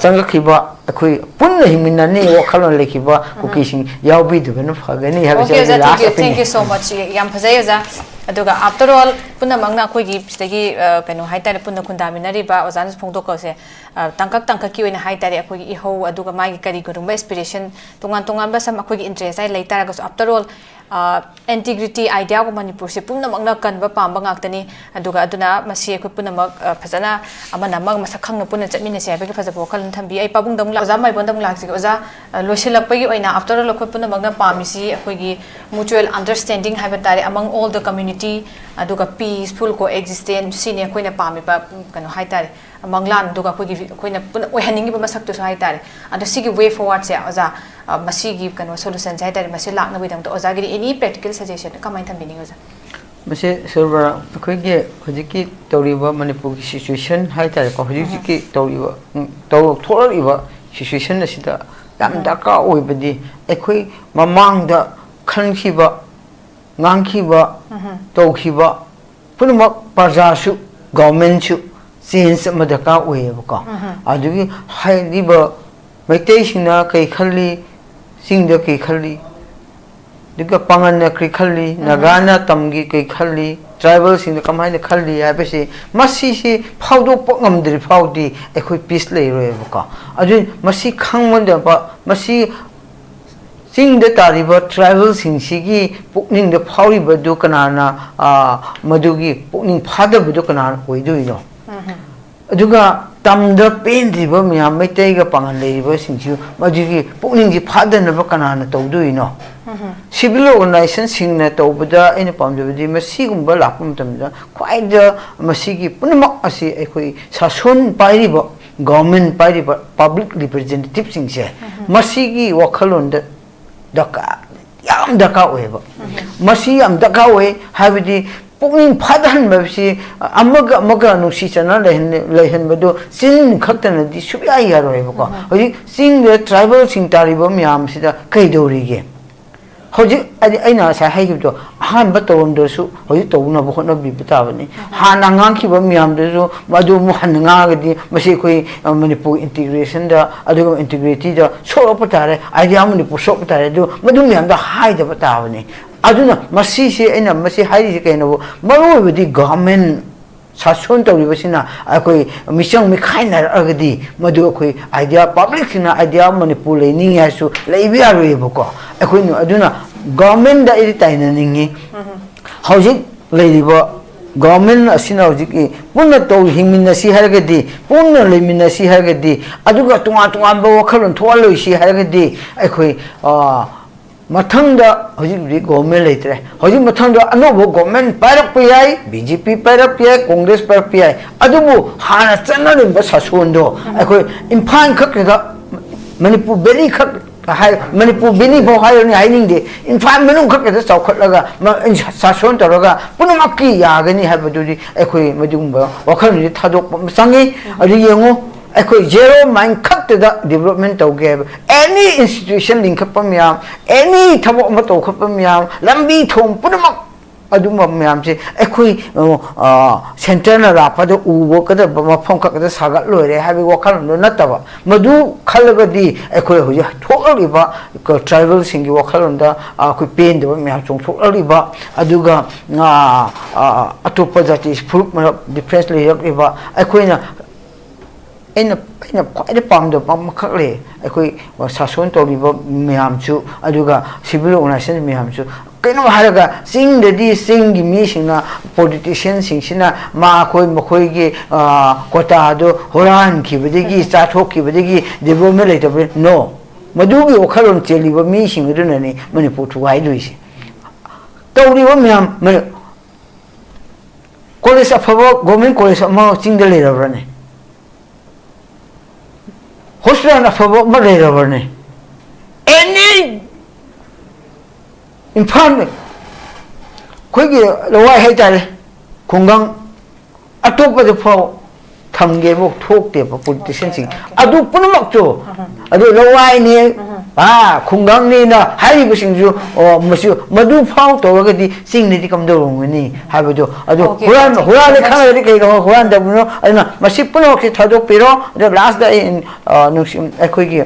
ꯆꯪꯉꯛꯈꯤꯕ ꯑꯩꯈꯣꯏ ꯄꯨꯟꯅ ꯍꯤꯡꯃꯤꯟꯅꯅꯤ ꯋꯥꯈꯜꯂꯣꯟ ꯂꯩꯈꯤꯕ ꯀꯨꯀꯤꯁꯤꯡ ꯌꯥꯎꯕꯤꯗꯕꯅ ꯐꯒꯅꯤ ꯍꯥꯏꯕꯁꯦ ꯑꯩꯒꯤ ꯂꯥꯁ opinion. Thank you so much, ꯌꯥꯝ ꯐꯖꯩ ꯑꯣꯖꯥ꯫ ꯑꯗꯨꯒ after all ꯄꯨꯝꯅꯃꯛꯅ ꯑꯩꯈꯣꯏꯒꯤ ꯁꯤꯗꯒꯤ ꯀꯩꯅꯣ ꯍꯥꯏꯇꯥꯔꯦ, ꯄꯨꯟꯅ ꯈꯨꯟꯗꯥꯃꯤꯟꯅꯔꯤꯕ ꯑꯣꯖꯥꯅꯁꯨ ꯐꯣꯡꯗꯣꯛꯄꯁꯦ, ꯇꯥꯡꯀꯛ ꯇꯥꯡꯀꯛꯀꯤ ꯑꯣꯏꯅ ꯍꯥꯏꯇꯥꯔꯦ, ꯑꯩꯈꯣꯏꯒꯤ ꯏꯍꯧ ꯑꯗꯨꯒ ꯃꯥꯒꯤ ꯀꯔꯤꯒꯨꯝꯕ aspiration, ꯇꯣꯉꯥꯟ ꯇꯣꯉꯥꯟꯕ ꯁꯝ ꯑꯩꯈꯣꯏꯒꯤ interest ꯍꯥꯏ ꯂꯩ ꯇꯥꯔꯒꯁꯨ, after all integrity idea ꯒꯨꯝꯕ ꯃꯅꯤꯄꯨꯔꯁꯦ ꯄꯨꯝꯅꯃꯛꯅ ꯀꯟꯕ ꯄꯥꯝꯕ ꯉꯥꯛꯇꯅꯤ꯫ ꯑꯗꯨꯒ ꯑꯗꯨꯅ ꯃꯁꯤ ꯑꯩꯈꯣꯏ ꯄꯨꯝꯅꯃꯛ ꯐꯖꯅ ꯑꯃꯅ ꯑꯃꯒ ꯃꯁꯛ ꯈꯪꯅ ꯄꯨꯟꯅ ꯆꯠꯃꯤꯟꯅꯁꯤ ꯍꯥꯏꯕꯒꯤ ꯐꯖꯕ ꯋꯥꯈꯜꯂꯣꯟ ꯊꯝꯕꯤ꯫ ꯑꯩ ꯄꯥꯕꯨꯡꯗ ꯑꯃꯨꯛ ꯂꯥꯛ-, ꯑꯣꯖꯥ ꯃꯥꯏꯕꯣꯟꯗ ꯑꯃꯨꯛ ꯂꯥꯛꯆꯒꯦ꯫ ꯑꯣꯖꯥ, ꯂꯣꯏꯁꯤꯜꯂꯛꯄꯒꯤ ꯑꯣꯏꯅ after all ꯑꯩꯈꯣꯏ ꯄꯨꯝꯅꯃꯛꯅ ꯄꯥꯝꯃꯤꯁꯤ ꯑꯩꯈꯣꯏꯒꯤ mutual understanding ꯍꯥꯏꯕ ꯇꯥꯔꯦ, among all the community, ꯑꯗꯨꯒ peaceful coexistence, ꯁꯤꯅꯤ ꯑꯩꯈꯣꯏꯅ ꯄꯥꯝꯃꯤꯕ ꯀꯩꯅꯣ ꯍꯥꯏꯇꯥꯔꯦ꯫ ꯃꯪꯂꯥꯟꯗꯨꯒ ꯑꯩꯈꯣꯏꯒꯤ, ꯑꯩꯈꯣꯏꯅ ꯄꯨꯟꯅ ꯑꯣꯏꯍꯟꯅꯤꯡꯉꯤꯕ ꯃꯁꯛꯇꯨꯁꯨ ꯍꯥꯏꯇꯥꯔꯦ꯫ ꯑꯗꯣ ꯁꯤꯒꯤ way forward ꯁꯦ ꯑꯣꯖꯥ, ꯃꯁꯤꯒꯤ ꯀꯩꯅꯣ solution ꯁꯦ ꯍꯥꯏꯇꯥꯔꯦ, ꯃꯁꯤ ꯂꯥꯛꯅꯕꯒꯤꯗꯃꯛꯇ ꯑꯣꯖꯥꯒꯤꯗꯤ any practical suggestion ꯀꯃꯥꯏꯅ ꯊꯝꯕꯤꯅꯤꯡꯉꯤ ꯑꯣꯖꯥ? ꯃꯁꯤ ꯁꯤꯜꯚꯔ, ꯑꯩꯈꯣꯏꯒꯤ ꯍꯧꯖꯤꯛꯀꯤ ꯇꯧꯔꯤꯕ ꯃꯅꯤꯄꯨꯔꯒꯤ situation ꯍꯥꯏꯇꯥꯔꯦꯀꯣ, ꯍꯧꯖꯤꯛ ꯍꯧꯖꯤꯛꯀꯤ ꯇꯧꯔꯤꯕ, ꯎꯝ, ꯇꯧ-, ꯊꯣꯛꯂꯛꯂꯤꯕ situation ꯑꯁꯤꯗ ꯌꯥꯝ ꯗꯔꯀꯥꯔ ꯑꯣꯏꯕꯗꯤ ꯑꯩꯈꯣꯏ ꯃꯃꯥꯡꯗ ꯈꯟꯈꯤꯕ, ꯉꯥꯡꯈꯤꯕ, ꯇꯧꯈꯤꯕ ꯄꯨꯝꯅꯃꯛ ꯄ꯭ꯔꯖꯥꯁꯨ, government ꯁꯨ change ꯑꯃ ꯗꯔꯀꯥꯔ ꯑꯣꯏꯌꯦꯕꯀꯣ꯫ ꯑꯗꯨꯒꯤ ꯍꯥꯏꯔꯤꯕ ꯃꯩꯇꯩꯁꯤꯡꯅ ꯀꯩ ꯈꯜꯂꯤ, ꯆꯤꯡꯗ ꯀꯩ ꯈꯜꯂꯤ, ꯑꯗꯨꯒ ꯄꯥꯉꯜꯅ ꯀꯩ ꯈꯜꯂꯤ, ꯅꯥꯒꯥꯅ ꯇꯝꯒꯤ ꯀꯩ ꯈꯜꯂꯤ, tribal ꯁꯤꯡꯅ ꯀꯃꯥꯏꯅ ꯈꯜꯂꯤ ꯍꯥꯏꯕꯁꯤ, ꯃꯁꯤꯁꯤ ꯐꯥꯎꯗꯣꯛꯄ ꯉꯝꯗ꯭ꯔꯤ ꯐꯥꯎꯗꯤ ꯑꯩꯈꯣꯏ peace ꯂꯩꯔꯣꯏꯕꯀꯣ꯫ ꯑꯗꯨ ꯃꯁꯤ ꯈꯪꯕꯗ, ꯃꯁꯤ ꯆꯤꯡꯗ ꯇꯥꯔꯤꯕ tribal ꯁꯤꯡꯁꯤꯒꯤ ꯄꯨꯛꯅꯤꯡꯗ ꯐꯥꯎꯔꯤꯕꯗꯨ ꯀꯅꯥꯅ, ꯑ, ꯃꯗꯨꯒꯤ ꯄꯨꯛꯅꯤꯡ ꯐꯥꯗꯕꯗꯨ ꯀꯅꯥꯅ ꯑꯣꯏꯗꯣꯏꯅꯣ? ꯑꯗꯨꯒ ꯇꯝꯗ ꯄꯦꯟꯗ꯭ꯔꯤꯕ ꯃꯌꯥꯝ, ꯃꯩꯇꯩꯒ ꯄꯥꯉꯜ ꯂꯩꯔꯤꯕꯁꯤꯡꯁꯨ ꯃꯗꯨꯒꯤ ꯄꯨꯛꯅꯤꯡꯁꯤ ꯐꯥꯗꯅꯕ ꯀꯅꯥꯅ ꯇꯧꯗꯣꯏꯅꯣ? Civil organization ꯁꯤꯡꯅ ꯇꯧꯕꯗ ꯑꯩꯅ ꯄꯥꯝꯖꯕꯗꯤ ꯃꯁꯤꯒꯨꯝꯕ ꯂꯥꯛꯄ ꯃꯇꯝꯗ ꯈ꯭ꯋꯥꯏꯗ ꯃꯁꯤꯒꯤ ꯄꯨꯝꯅꯃꯛ ꯑꯁꯤ ꯑꯩꯈꯣꯏ ꯁꯥꯁꯣꯟ ꯄꯥꯏꯔꯤꯕ, government ꯄꯥꯏꯔꯤꯕ public representative ꯁꯤꯡꯁꯦ ꯃꯁꯤꯒꯤ ꯋꯥꯈꯜꯂꯣꯟꯗ ꯗꯔꯀꯥꯔ, ꯌꯥꯝ ꯗꯔꯀꯥꯔ ꯑꯣꯏꯌꯦꯕ꯫ ꯃꯁꯤ ꯌꯥꯝ ꯗꯔꯀꯥꯔ ꯑꯣꯏ ꯍꯥꯏꯕꯗꯤ ꯄꯨꯛꯅꯤꯡ ꯐꯥꯊꯍꯟꯕꯁꯤ, ꯑꯃꯒ ꯑꯃꯒ ꯅꯨꯡꯁꯤ ꯆꯥꯟꯅ ꯂꯩꯍꯟ-, ꯂꯩꯍꯟꯕꯗꯣ ꯆꯤꯟ ꯈꯛꯇꯅꯗꯤ ꯁꯨꯛꯌꯥ ꯌꯥꯔꯣꯏꯕꯀꯣ꯫ ꯍꯧꯖꯤꯛ ꯆꯤꯡꯗ tribal ꯁꯤꯡ ꯇꯥꯔꯤꯕ ꯃꯌꯥꯝꯁꯤꯗ ꯀꯩꯗꯧꯔꯤꯒꯦ? ꯍꯧꯖꯤꯛ ꯍꯥꯏꯗꯤ ꯑꯩꯅ ꯉꯁꯥꯏ ꯍꯥꯏꯈꯤꯕꯗꯣ, ꯑꯍꯥꯟꯕ ꯇꯧꯔꯝꯗ꯭ꯔꯁꯨ ꯍꯧꯖꯤꯛ ꯇꯧꯅꯕ ꯍꯣꯠꯅꯕꯤꯕ ꯇꯥꯕꯅꯤ꯫ ꯍꯥꯟꯅ ꯉꯥꯡꯈꯤꯕ ꯃꯌꯥꯝꯗꯨꯁꯨ ꯃꯗꯨ ꯑꯃꯨꯛ ꯍꯟꯅ ꯉꯥꯡꯉꯒꯗꯤ ꯃꯁꯤ ꯑꯩꯈꯣꯏ, ꯑ, ꯃꯅꯤꯄꯨꯔ integrationꯗ, ꯑꯗꯨꯒ integrity ꯗ ꯁꯣꯛꯂꯛꯄ ꯇꯥꯔꯦ, idea ꯃꯅꯤꯄꯨꯔ ꯁꯣꯛꯄ ꯇꯥꯔꯦ꯫ ꯑꯗꯨ ꯃꯗꯨ ꯃꯌꯥꯝꯗꯣ ꯍꯥꯏꯗꯕ ꯇꯥꯕꯅꯤ꯫ ꯑꯗꯨꯅ ꯃꯁꯤꯁꯦ, ꯑꯩꯅ ꯃꯁꯤ ꯍꯥꯏꯔꯤꯁꯦ ꯀꯩꯅꯣꯕꯨ, ꯃꯔꯨ ꯑꯣꯏꯕꯗꯤ government ꯁꯥꯁꯣꯟ ꯇꯧꯔꯤꯕꯁꯤꯅ ꯑꯩꯈꯣꯏ ꯃꯤꯆꯪ ꯃꯤꯈꯥꯏꯅꯔꯛꯑꯒꯗꯤ, ꯃꯗꯨ ꯑꯩꯈꯣꯏ idea, public ꯁꯤꯡꯅ idea ꯃꯅꯤꯄꯨꯔ ꯂꯩꯅꯤꯡꯉꯦ ꯍꯥꯏꯔꯁꯨ ꯂꯩꯕ ꯌꯥꯔꯣꯏꯕꯀꯣ꯫ ꯑꯩꯈꯣꯏꯅ ꯑꯗꯨꯅ government ꯗ ꯑꯩꯗꯤ ꯇꯥꯏꯅꯅꯤꯡꯉꯤ꯫ ꯍꯧꯖꯤꯛ ꯂꯩꯔꯤꯕ government ꯑꯁꯤꯅ ꯍꯧꯖꯤꯛꯀꯤ ꯄꯨꯟꯅ ꯇꯧ, ꯍꯤꯡꯃꯤꯟꯅꯁꯤ ꯍꯥꯏꯔꯒꯗꯤ, ꯄꯨꯟꯅ ꯂꯩꯃꯤꯟꯅꯁꯤ ꯍꯥꯏꯔꯒꯗꯤ, ꯑꯗꯨꯒ ꯇꯣꯉꯥꯟ ꯇꯣꯉꯥꯟꯕ ꯋꯥꯈꯜꯂꯣꯟ ꯊꯣꯛꯍꯜꯂꯣꯏꯁꯤ ꯍꯥꯏꯔꯒꯗꯤ, ꯑꯩꯈꯣꯏ, ꯑ, ꯃꯊꯪꯗ ꯍꯧꯖꯤꯛ ꯍꯧꯖꯤꯛ government ꯂꯩꯇ꯭ꯔꯦ꯫ ꯍꯧꯖꯤꯛ ꯃꯊꯪꯗ ꯑꯅꯧꯕ government ꯄꯥꯏꯔꯛꯄ ꯌꯥꯏ, BJP ꯄꯥꯏꯔꯛꯄ ꯌꯥꯏ, Congress ꯄꯥꯏꯔꯛꯄ ꯌꯥꯏ꯫ ꯑꯗꯨꯕꯨ ꯍꯥꯟꯅ ꯆꯠꯅꯔꯝꯕ ꯁꯥꯁꯣꯟꯗꯣ ꯑꯩꯈꯣꯏ ꯏꯝꯐꯥꯜ ꯈꯛꯇꯗ, ꯃꯅꯤꯄꯨꯔ valley ꯈꯛ ꯍꯥꯏ, ꯃꯅꯤꯄꯨꯔ valley ꯐꯥꯎ ꯍꯥꯏꯔꯅꯤ, ꯍꯥꯏꯅꯤꯡꯗꯦ꯫ ꯏꯝꯐꯥꯜ ꯃꯅꯨꯡ ꯈꯛꯇꯗ ꯆꯥꯎꯈꯠꯂꯒ ꯃ-, ꯁꯥꯁꯣꯟ ꯇꯧꯔꯒ ꯄꯨꯝꯅꯃꯛꯀꯤ ꯌꯥꯒꯅꯤ ꯍꯥꯏꯕꯗꯨꯗꯤ ꯑꯩꯈꯣꯏ ꯃꯗꯨꯒꯨꯝꯕ ꯋꯥꯈꯜꯂꯣꯟꯁꯤ ꯊꯥꯗꯣꯛꯄ ꯑꯃ ꯆꯪꯉꯤ꯫ ꯑꯗꯨ ꯌꯦꯡꯉꯨ, ꯑꯩꯈꯣꯏ zero mind ꯈꯛꯇꯗ development ꯇꯧꯒꯦ ꯍꯥꯏꯕ, any institution ꯂꯤꯡꯈꯠꯄ ꯃꯌꯥꯝ, any ꯊꯕꯛ ꯑꯃ ꯇꯧꯈꯠꯄ ꯃꯌꯥꯝ, ꯂꯝꯕꯤ ꯊꯣꯡ ꯄꯨꯝꯅꯃꯛ, ꯑꯗꯨꯝꯕ ꯃꯌꯥꯝꯁꯦ ꯑꯩꯈꯣꯏ, ꯑ, centre ꯅ ꯂꯥꯛꯄꯗ ꯎꯕ ꯀꯗꯕ ꯃꯐꯝ ꯈꯛꯇꯗ ꯁꯥꯒꯠ ꯂꯣꯏꯔꯦ ꯍꯥꯏꯕꯒꯤ ꯋꯥꯈꯜꯂꯣꯟꯗꯣ ꯅꯠꯇꯕ, ꯃꯗꯨ ꯈꯜꯂꯒꯗꯤ ꯑꯩꯈꯣꯏ ꯍꯧꯖꯤꯛ ꯊꯣꯛꯂꯛꯂꯤꯕ tribal ꯁꯤꯡꯒꯤ ꯋꯥꯈꯜꯂꯣꯟꯗ, ꯑ, ꯑꯩꯈꯣꯏ ꯄꯦꯟꯗꯕ ꯃꯌꯥꯝ ꯆꯣꯡꯊꯣꯛꯂꯛꯂꯤꯕ, ꯑꯗꯨꯒ, ꯑ, ꯑ, ꯑꯇꯣꯞꯄ ꯖꯥꯇꯤ ꯐꯨꯔꯨꯞ ꯃꯔꯛ difference ꯂꯩꯔꯛꯂꯤꯕ, ꯑꯩꯈꯣꯏꯅ ꯑꯩꯅ, ꯑꯩꯅ ꯈ꯭ꯋꯥꯏꯗꯩ ꯄꯥꯝꯗꯕ ꯑꯃꯈꯛ ꯂꯩ, ꯑꯩꯈꯣꯏ ꯁꯥꯁꯣꯟ ꯇꯧꯔꯤꯕ ꯃꯌꯥꯝꯁꯨ, ꯑꯗꯨꯒ civil organization ꯃꯌꯥꯝꯁꯨ꯫ ꯀꯩꯅꯣ ꯍꯥꯏꯔꯒ, ꯆꯤꯡꯗꯗꯤ ꯆꯤꯡꯒꯤ ꯃꯤꯁꯤꯡꯅ, politician ꯁꯤꯡꯁꯤꯅ ꯃꯈꯣꯏ, ꯃꯈꯣꯏꯒꯤ, ꯑ, quota ꯗꯣ ꯍꯨꯔꯥꯟꯈꯤꯕꯗꯒꯤ, ꯆꯥꯊꯣꯛꯈꯤꯕꯗꯒꯤ development ꯂꯩꯇꯕ꯫ No, ꯃꯗꯨꯒꯤ ꯋꯥꯈꯜꯂꯣꯟ ꯆꯦꯜꯂꯤꯕ ꯃꯤꯁꯤꯡ ꯑꯗꯨꯅꯅꯤ ꯃꯅꯤꯄꯨꯔ ꯊꯨꯒꯥꯏꯗꯣꯏꯁꯦ꯫ ꯇꯧꯔꯤꯕ ꯃꯌꯥꯝ, ꯃ-, college ꯑꯐꯕ, government college ꯑꯃ ꯆꯤꯡꯗ ꯂꯩꯔꯕ꯭ꯔꯅꯦ? Hospital ꯑꯐꯕ ꯑꯃ ꯂꯩꯔꯕ꯭ꯔꯅꯦ? Any ꯏꯝꯐꯥꯜ, ꯑꯩꯈꯣꯏꯒꯤ ꯂꯋꯥꯏ ꯍꯥꯏꯇꯥꯔꯦ, ꯈꯨꯡꯒꯪ, ꯑꯇꯣꯞꯄꯗ ꯐꯥꯎ ꯊꯝꯒꯦꯕꯨ ꯊꯣꯛꯇꯦꯕ politician ꯁꯤꯡ꯫ ꯑꯗꯨ ꯄꯨꯝꯅꯃꯛꯇꯣ, ꯑꯗꯨ ꯂꯋꯥꯏꯅꯦ, ꯈꯨꯡꯒꯪꯅꯤꯅ ꯍꯥꯏꯔꯤꯕꯁꯤꯡꯁꯨ, ꯑꯣ, ꯃꯁꯤ, ꯃꯗꯨ ꯐꯥꯎ ꯇꯧꯔꯒꯗꯤ ꯆꯤꯡꯗꯗꯤ ꯀꯝꯗꯧꯔꯝꯒꯅꯤ ꯍꯥꯏꯕꯗꯣ, ꯑꯗꯨ Okay, ꯍꯨꯔꯥꯟ thank you ꯍꯨꯔꯥꯜꯂꯦ so much. ꯈꯪꯉꯒꯗꯤ ꯀꯩꯗꯧꯕ ꯍꯨꯔꯥꯟꯗꯕꯅꯣ? ꯑꯗꯨꯅ ꯃꯁꯤ ꯄꯨꯝꯅꯃꯛꯁꯤ ꯊꯥꯗꯣꯛꯄꯤꯔꯣ꯫ ꯑꯗꯣ ꯂꯥꯁꯇ ꯑꯩ, ꯑ, ꯅꯨꯡꯁꯤ ꯑꯩꯈꯣꯏꯒꯤ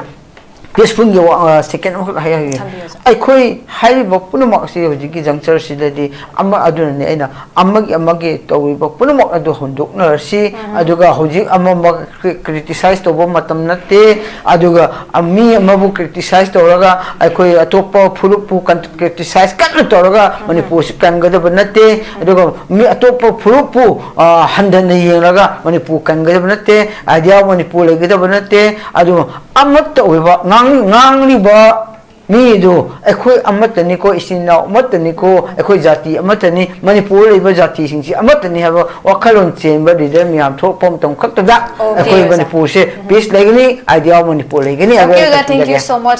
ꯄꯤꯁꯐꯨꯜꯒꯤ ꯋꯥ-, ꯑ, ꯁꯦꯀꯦꯟ ꯑꯃꯈꯛ ꯍꯥꯏꯖꯒꯦ꯫ ꯊꯝꯕꯤꯌꯨ, ꯁꯥꯔ꯫ ꯑꯩꯈꯣꯏ ꯍꯥꯏꯔꯤꯕ ꯄꯨꯝꯅꯃꯛ ꯑꯁꯤ ꯍꯧꯖꯤꯛꯀꯤ ꯖꯪꯆꯔꯁꯤꯗꯗꯤ ꯑꯃ ꯑꯗꯨꯅꯅꯤ ꯑꯩꯅ ꯑꯃꯒꯤ ꯑꯃꯒꯤ ꯇꯧꯔꯤꯕ ꯄꯨꯝꯅꯃꯛ ꯑꯗꯨ ꯍꯨꯟꯗꯣꯛꯅꯔꯁꯤ꯫ ꯑꯗꯨꯒ ꯍꯧꯖꯤꯛ ꯑꯃ ꯑꯃ ꯀ꯭ꯔꯤꯇꯤꯁꯥꯏꯁ ꯇꯧꯕ ꯃꯇꯝ ꯅꯠꯇꯦ꯫ ꯑꯗꯨꯒ ꯃꯤ ꯑꯃꯕꯨ ꯀ꯭ꯔꯤꯇꯤꯁꯥꯏꯁ ꯇꯧꯔꯒ ꯑꯩꯈꯣꯏ ꯑꯇꯣꯞꯄ ꯐꯨꯔꯨꯞꯄꯨ ꯀ꯭ꯔꯤꯇꯤꯁꯥꯏꯁ ꯀꯟꯅ ꯇꯧꯔꯒ ꯃꯅꯤꯄꯨꯔꯁꯤ ꯀꯟꯒꯗꯕ ꯅꯠꯇꯦ꯫ ꯑꯗꯨꯒ ꯃꯤ ꯑꯇꯣꯞꯄ ꯐꯨꯔꯨꯞꯄꯨ, ꯑ, ꯍꯟꯊꯅ ꯌꯦꯡꯂꯒ ꯃꯅꯤꯄꯨꯔ ꯀꯟꯒꯗꯕ ꯅꯠꯇꯦ꯫ Idea of ꯃꯅꯤꯄꯨꯔ ꯂꯩꯒꯗꯕ ꯅꯠꯇꯦ꯫ ꯑꯗꯨ ꯑꯃꯠꯇ ꯑꯣꯏꯕ ꯉꯥꯡ-, ꯉꯥꯡꯂꯤꯕ ꯃꯤꯗꯨ ꯑꯩꯈꯣꯏ ꯑꯃꯠꯇꯅꯤꯀꯣ, ꯏꯆꯤꯟ ꯏꯅꯥꯎ ꯑꯃꯠꯇꯅꯤꯀꯣ, ꯑꯩꯈꯣꯏ ꯖꯥꯇꯤ ꯑꯃꯠꯇꯅꯤ, ꯃꯅꯤꯄꯨꯔꯗ ꯂꯩꯕ ꯖꯥꯇꯤꯁꯤꯡꯁꯤ ꯑꯃꯠꯇꯅꯤ ꯍꯥꯏꯕ ꯋꯥꯈꯜꯂꯣꯟ ꯆꯦꯟꯕ ꯂꯤꯗꯔ ꯃꯌꯥꯝ ꯊꯣꯛꯂꯛꯄ ꯃꯇꯝ ꯈꯛꯇꯗ Okay, ꯑꯩꯈꯣꯏ ꯑꯣꯖꯥ꯫ ꯃꯅꯤꯄꯨꯔꯁꯦ ꯄꯤꯁ ꯂꯩꯒꯅꯤ, ꯑꯥꯏꯗꯤꯌꯥ ꯑꯣꯐ ꯃꯅꯤꯄꯨꯔ ꯂꯩꯒꯅꯤ ꯍꯥꯏꯕ Okay, ꯑꯩ ꯑꯣꯖꯥ, thank you ꯊꯝꯖꯒꯦ꯫ So much.